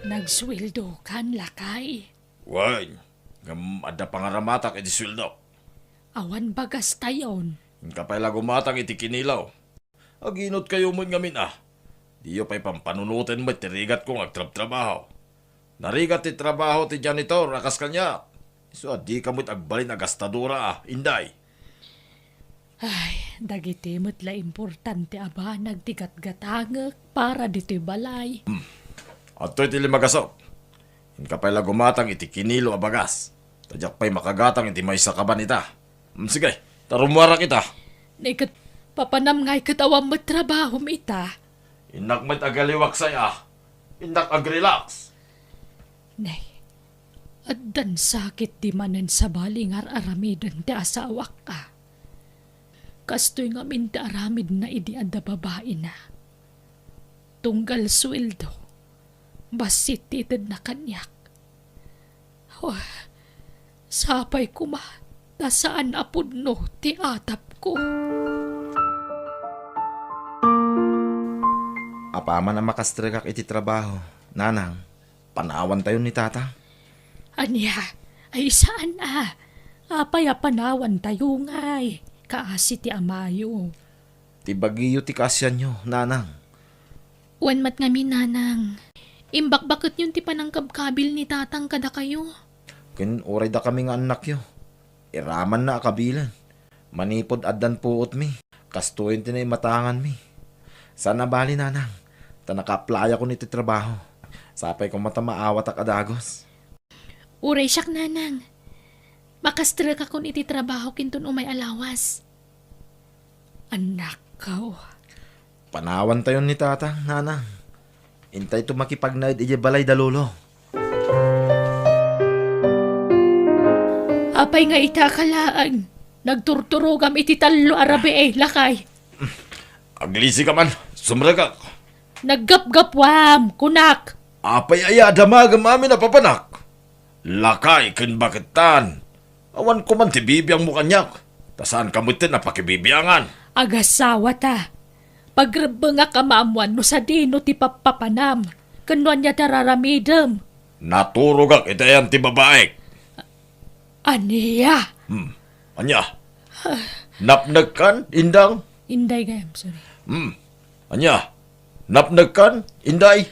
Nagsueldokan, lakay. Wen, ngem adda pangaramatak iti sueldo. Awan bagas tayon. Inka pay la gumatang iti kinilo. Aginotkayo met ngamin a. Diyo pay pampanunoten met ti rigatko nga agtrabtrabaho. Narigat ti trabaho ti janitor a kas kaniak. Isu a dika met agbalin a gastadora a, Inday. Ay, dagiti met la importante a banag ti gatgatangek para ditoy balay. Hmm. Adtoy ti lima gasop. Inka pay la gumatang iti kinilo a bagas. Ta diak pay makagatang iti maysa kaban ita. Hmm, sige, ta rummuarak ita. Nay ket, papanam ngay ket awan met trabahom ita. Innak met agaliwaksay a. Innak agrelax. Nay, addan sakit di manen sabali nga ar-aramiden ti asawak a. Kastoy ngamin ti aramidna idi adda babaina. Tunggal sueldo, bassit ti itedna kaniak. Oh, sapay koma ta saan a pudno ti atapko. Apaman a makastregak iti trabaho, nanang, panawantayon ni tata. Ania? Ay, saan a? Apay a panawantayo ngay? Kaasi ti amayo. Ti bagiyo ti kaasianyo, nanang. Wen met ngamin, nanang. Imbakbaketyon ti panangkabkabil ni tatang kadakayo. Ken uray dakami nga annakyo, iramanna a kabilen. Manipud addan puotmi, kastoyen ti naimatanganmi. Saan a bali, nanang, ta nakaaplayakon iti trabaho. Sapay koma ta maawatak a dagus. Uray siak, nanang. Makastrekakon iti trabaho kinton umay a lawas. Annakko. Panawantayon ni tatang, nanang. Intayto makipagnaed idiay balay da lolo. Apay nga ita ka laeng? Nagturturogam iti tallo a rabii, lakay. Aglisika man, sumrekak. Naggapgapuam, kunak. Apay aya a damagem amin a papanak? Lakay ken baketan. Awan koman ti bibiangmo kaniak, ta saanka metten a pakibibiangan. Agasawata. Pagrebbengak a maammuan no sadino ti pappapanam, ken no ania ti ar-aramidem. Naturogak iti ayan ti babaek. Ania? Hmm. Ania? Napnekkan, Indang? Inday gayam, sorry. Hmm. Ania? Napnekkan, Inday?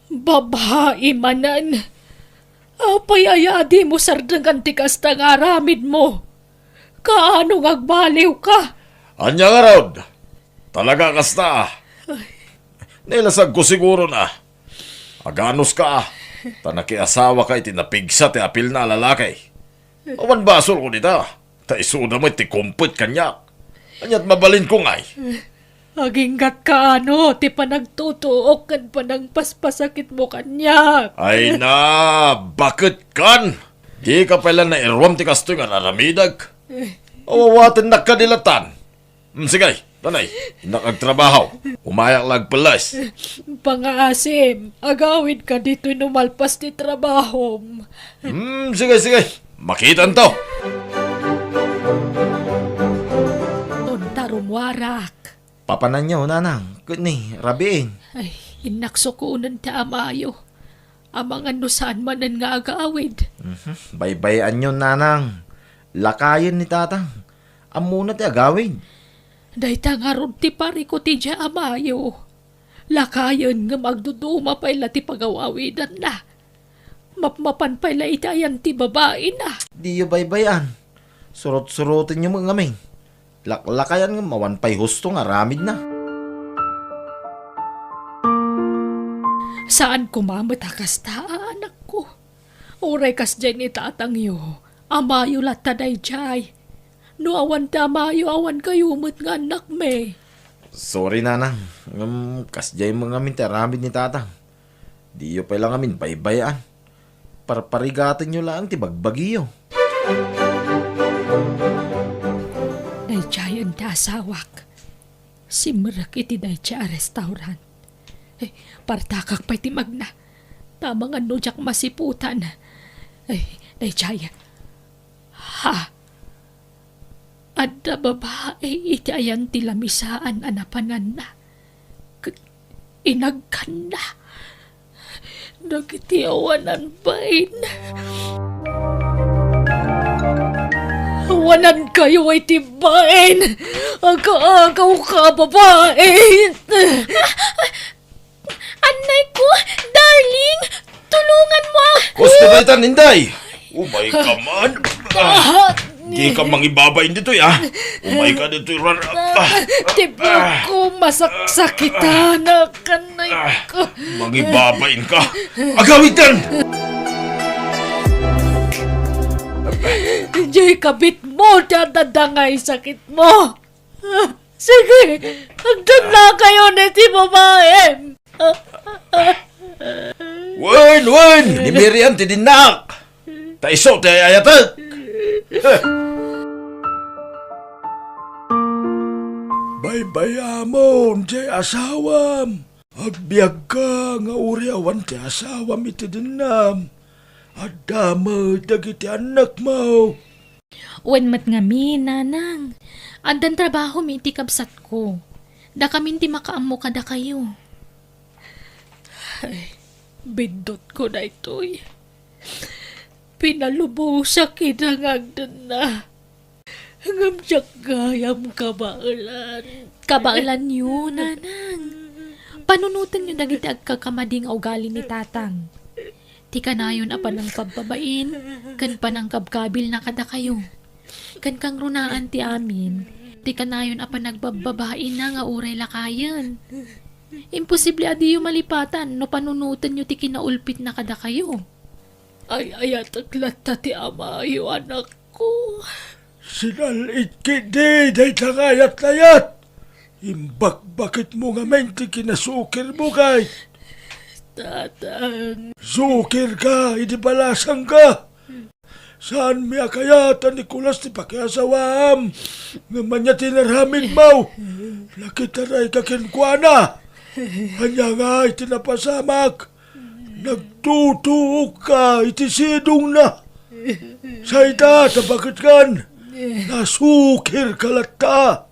Babai manen. Apay aya a dimo sardengan ti kasta nga aramidmo? Kaano nga agbaliwka? Ania ngarud? Talaga kasta a? Ay. Nailasagko siguron a. Aganuska a. Ta nakiasawaka iti napigsa ti apilna a lalaki. Awan basolko dita. Ta isuda met ti kumpet kaniak. Ania't mabalinko ngay? Aginggatka ano ti panagtutuok ken panangpaspasakitmo kaniak. Ay na, baketkan? Dika pay la nairuam ti kastoy nga ar-aramidek. Awawatennak kadi latan. Mm, sige, tanay, innak agtrabaho. Umayak la agpelles. Pangaasim, agawidka ditoy no malpas ti trabahom. Mm, sige, sige. Makitanto. Unta rummuarak. Papananyo, nanang, ket ni, rabiin. Ay, innak sukonen ti amayo. Amangan no saan manen nga agawid. Mhm. Baybay-anyo, nanang. Lakayen ni tatang. Ammona ti agawid. Dayta ngarud ti parikut idiay amayo. Lakayen ngem agduduma pay la ti pagaw-awidanna. Mapmapan pay la iti ayan ti babaina. Diyo baybay-an. Surot-surotenyo met ngamin. Laklakayan ngem awan pay husto nga aramidna. Saan koma met a kasta, anakko. Uray kasdiay ni tatangyo, amayo latta daydiay. No awan ti amayo, awan kayo met nga annakmi. Sorry, nanang. Ngem kasdiay met ngamin ti aramid ni tatang. Diyo pay la ngamin baybay-an. Parparigatenyo laeng ti bagbagiyo. Daydiayen ti asawak. Simrek iti daydiay a restaurant. Eh, partakak pay ti magna. Amangan no diak masiputan. Eh, daydiay. Ha? Adda babai iti ayan ti lamisaan a napananna. Ket inagkanna dagiti awanan bain. Awanankayo iti bain. Aga-agawka, babai. Annay ko, darling, tulungan mo ako. Gusto ba itan, Inday? Umay ka man. Ah, di ka mangibabain ditoy, ah. Umay ka ditoy, rar-, ah, ah, tibok ko, masaksakitan. Kanay ko. Mangibabain ka. Agawid kan! Diay kabit mo, dadadangay sakit mo. Sige, agdudlakayon iti babaem. Wen, wen! Ni Miriam ti dinnak! Ta isu ti ay-ayatek! Baybay-amon ti asawam. Agbiagka nga uray awan ti asawam iti dennam. Adda met dagiti annakmo. Wen met ngamin, nanang. Addan trabahomi iti kabsatko. Dakamin ti makaammo kadakayo. Ay, bindutko daytoy. Pinalubosak ida nga agdenna. Ngem diak gayam kabaelan. Kabaelanyo, nanang. Panunotenyo dagiti agkakamadi nga ugali ni tatang. Ti kanayon a panangpabbabain ken panangkabkabilna kadakayo. Ken kangrunaan ti amin, ti kanayon a panagbabbabainna nga uray lakayen. Imposible a diyo malipatan no panunotenyo ti kinaulpitna kadakayo. Ay-ayatek latta ti amayo, anakko. Sinal-it ketdi dayta nga ayat-ayat. Imbakbaketmo ngamin ti kinasukirmo, kay. Tatang. Sukirka idi balasangka. Saanmi a kayat a Nicolas ti pakiasawaam. Ngem ania ti inaramidmo? Nakitarayka kenkuana. Ania ngay ti napasamak? Nagtutuokka iti sidongna. Sayta, ta baketkan, nasukirka latta.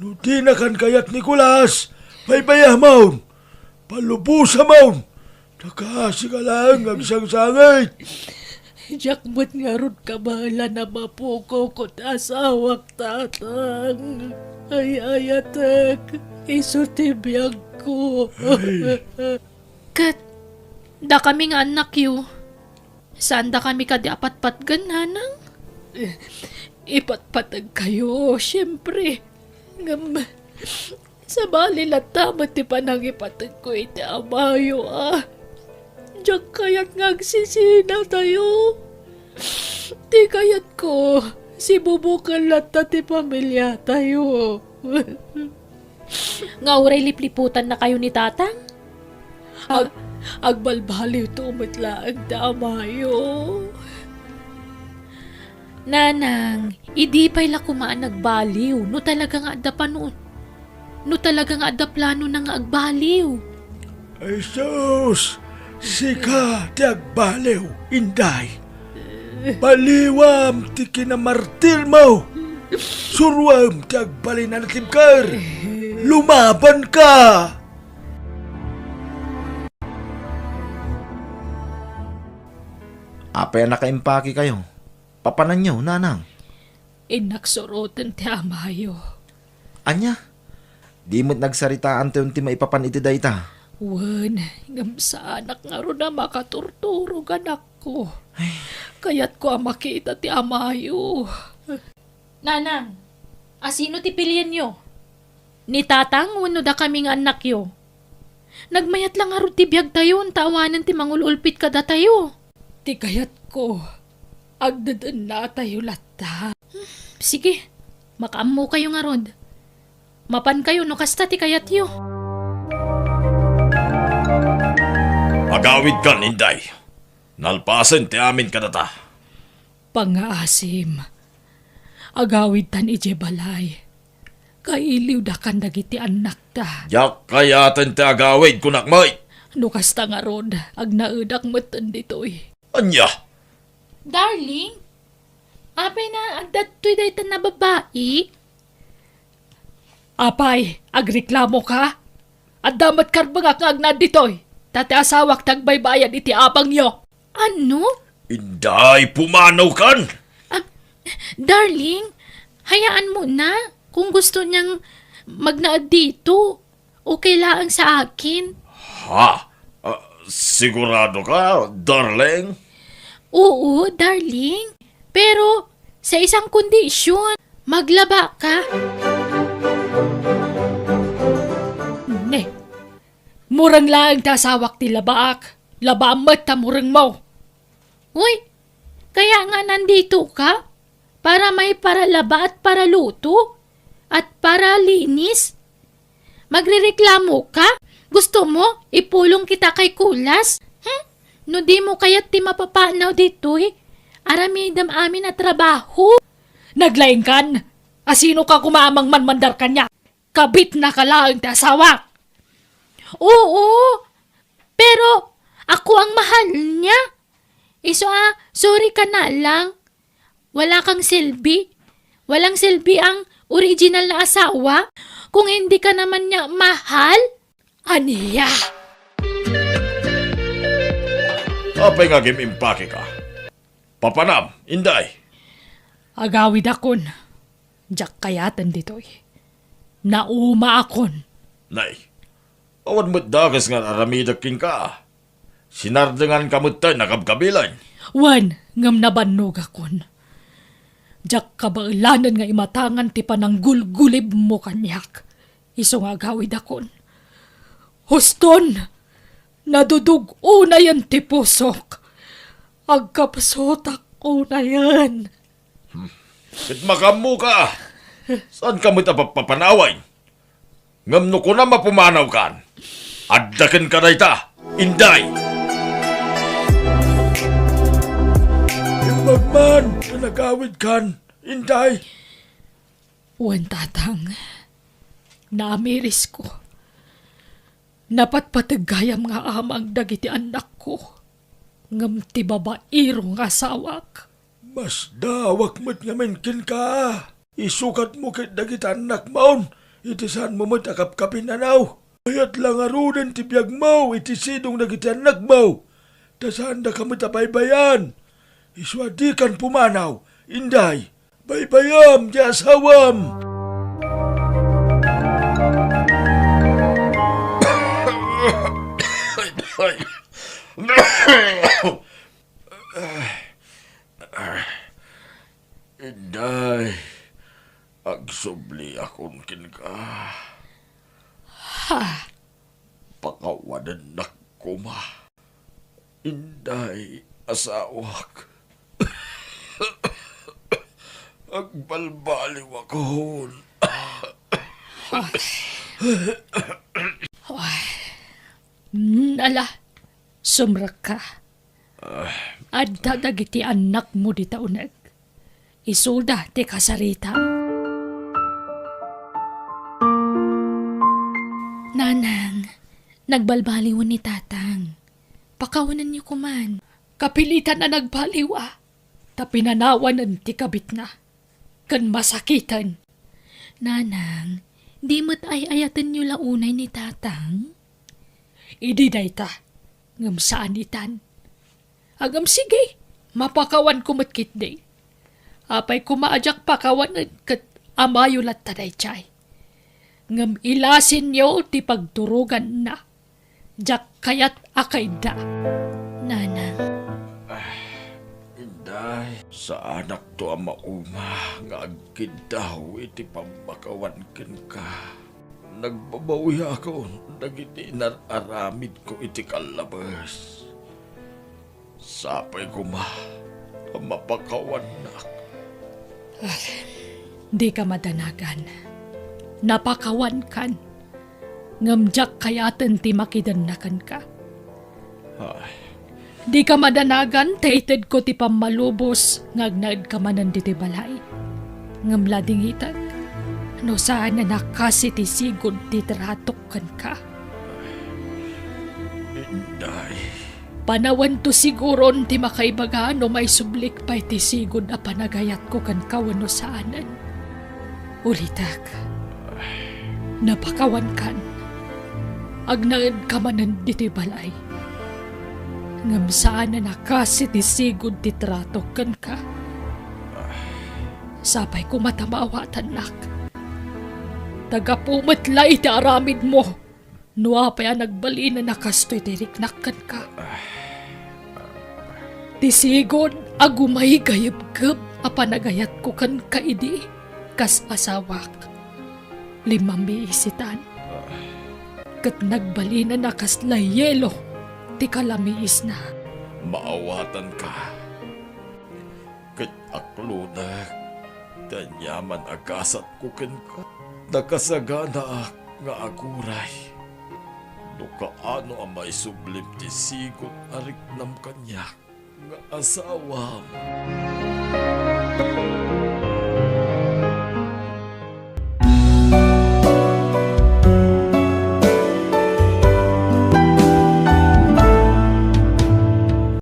No dinakan kayat, Nicolas, baybayamon, palubosamon, ta kaasika laeng nga agsangsangit. Diak met ngarud kabaelan a mapukaw ko ti asawak, tatang. Ay-ayatek, isu ti biagko. Ay. Ket dakami nga annakyo, saandakami kadi a patpatgen, nanang? Ipatpategkayo, siempre. Ngem, sabali latta met ti panangipategko iti amayo a diak kayat nga agsisinatayo. Ti kayatko, sibubuken latta ti familiatayo. Nga uray lipliputannakayo ni tatang? Ag-, agbalbaliwto met laeng ti amayo. Nanang, idi pay la koma a nagbaliw, no talaga nga adda panu-, no talaga nga adda planona nga agbaliw. Ay sus, sika ti agbaliw, Inday. Baliwam ti kinamartirmo. Suroem ti agbalin a natibker. Lumabanka! Apay a nakaimpakekayo? Papananyo, nanang? Innak suroten ti amayo. Ania? Di met nagsaritaantayon ti maipapan iti dayta? Wen, ngem saanak ngarud a makaturturog, anakko. Ay. Kayatko a makita ti amayo. Nanang, asino ti pilienyo? Ni tatang wenno dakami nga annakyo? Nagmayat la ngarud ti biagtayon ta awanen ti mangul-ulpit kadatayo. Ti kayatko, agdedennatayo latta. Sige, makaammokayo ngarud. Mapankayo no kasta ti kayatyo. Agawidkan, Inday. Nalpasen ti amin kadata. Pangngaasim, agawidtan idiay balay. Kailiwdakan dagiti annakta. Diak kayaten ti agawid, kunak met. No kasta ngarud, agnaedak metten ditoy. Ania? Darling, apay na agdatoy dayta a babai? Apay, agreklamoka? Adda met karbengak nga agnaed ditoy, ta ti asawak ti agbaybayad iti abangyo. Ano? Inday, pumanaw kan! Ah, darling, hayaan mo na kung gusto niyang magnaed dito. Okay laeng sa akin. Ha? Ah, sigurado ka, darling? Oo, darling. Pero sa isang kondisyon, maglaba ka. Ne, mureng laeng ti asawak ti labaak. Labaam met ta murengmo. Uy, kaya nga nandito ka? Para may paralaba at paraluto? At paralinis? Magrereklamo ka? Gusto mo, ipulong kita kay Kulas? Hmm? No di mo kayat ti mapapanaw ditoy, aramidem amin a trabaho. Naglaingkan? Asino ka koma a mangmanmandar kaniak? Kabitna ka laeng ti asawak. Oo, pero ako ang mahal niya. Isu a, sorry ka na lang. Wala kang silbi. Walang silbi ang original na asawa. Kung hindi ka naman niya mahal, ania? Apay nga agim-impake ka? Papanam, Inday. Agawidakon. Diak kayaten ditoy. Naumaakon. Nay, awan met dakes nga aramidek kenka. Sinardenganka metten a kabkabilen. Wen, ngem nabannogakon. Diak kabaelanen nga imatangan ti pananggulgulibmo kaniak. Isu nga agawidakon. Huston, nadudug unayen ti pusok. Agkapsutak unayen. Ket makaammoka. Saanka met a papapanawen. Ngem no kunam a pumanawkan, adda kenka dayta, Inday. Imbag man ta nagawidkan, Inday. Wen, Tatang, naamirisko. Napatpateg gayam nga amang dagiti annakko, ngem ti babaero nga asawak. Masdaawak met ngamin kenka. Isukatmo ket dagiti annakmon iti saanmo met a kapkapinanaw. Kayat la ngaruden ti biagmo iti sidong dagiti annakmo, ta saandaka met a baybay-an. Isu a dikan pumanaw, Inday. Baybayam ti asawam. Inday, agsubliakon kenka. Ha? Pakawanennak koma. Inday, asawak. Agbalbaliwakon. Ay. Mm, ala, sumrekka. Ah. Adda dagiti annakmo dita uneg. Isuda ti kasaritam. Nanang, nagbalbaliwen ni Tatang. Pakawanenyo koman. Kapilitan a nagbaliw a, ta pinanawanen ti kabitna. Ken masakiten. Nanang, di met ay-ayatenyo la unay ni Tatang? Idi dayta, ngem saan itan. Ngem sige, mapakawanko met ketdi. Apay koma a diak pakawanen ket amayo latta daydiay. Ngem ilasinyo ti pagturoganna. Diak kayat a kaidda, Nanang. Inday, saanakto a mauma nga agkiddaw iti pammakawan kenka. Nagbabawiakon dagiti inar-aramidko iti kallabes. Sapay koma a mapakawannak. Ah, dika madanagan. Napakawankan. Ngem diak kayaten ti makidenna kenka. Ay. Dika madanagan ta itedko ti pammalubos nga agnaedka manen ditoy balay. Ngem ladingitek, no saanen a kas iti sigud ti tratok kenka. Inday. Panawento siguron ti makaibaga no maisublik pay ti sigud a panagayatko kenka wenno saanen. Ulitek, napakawankan. Agnaedka manen ditoy balay. Ngem saanen a kas iti sigud ti tratok kenka. Sapay koma ta maawatannak. Ta gapu met la iti aramidmo. No apay a nagbalinen a kastoy ti riknak kenka? Ti sigud a gumaygayebgeb a panagayatko kenka idi kas asawak. Limmamiisitan. Ket nagbalinen a kasla yelo ti kalamiisna. Maawatanka. Ket aklonek ti aniaman a gasatko kenka. Nakasaganaak nga aguray no kaano a maisublim ti sigud a riknam kaniak nga asawam.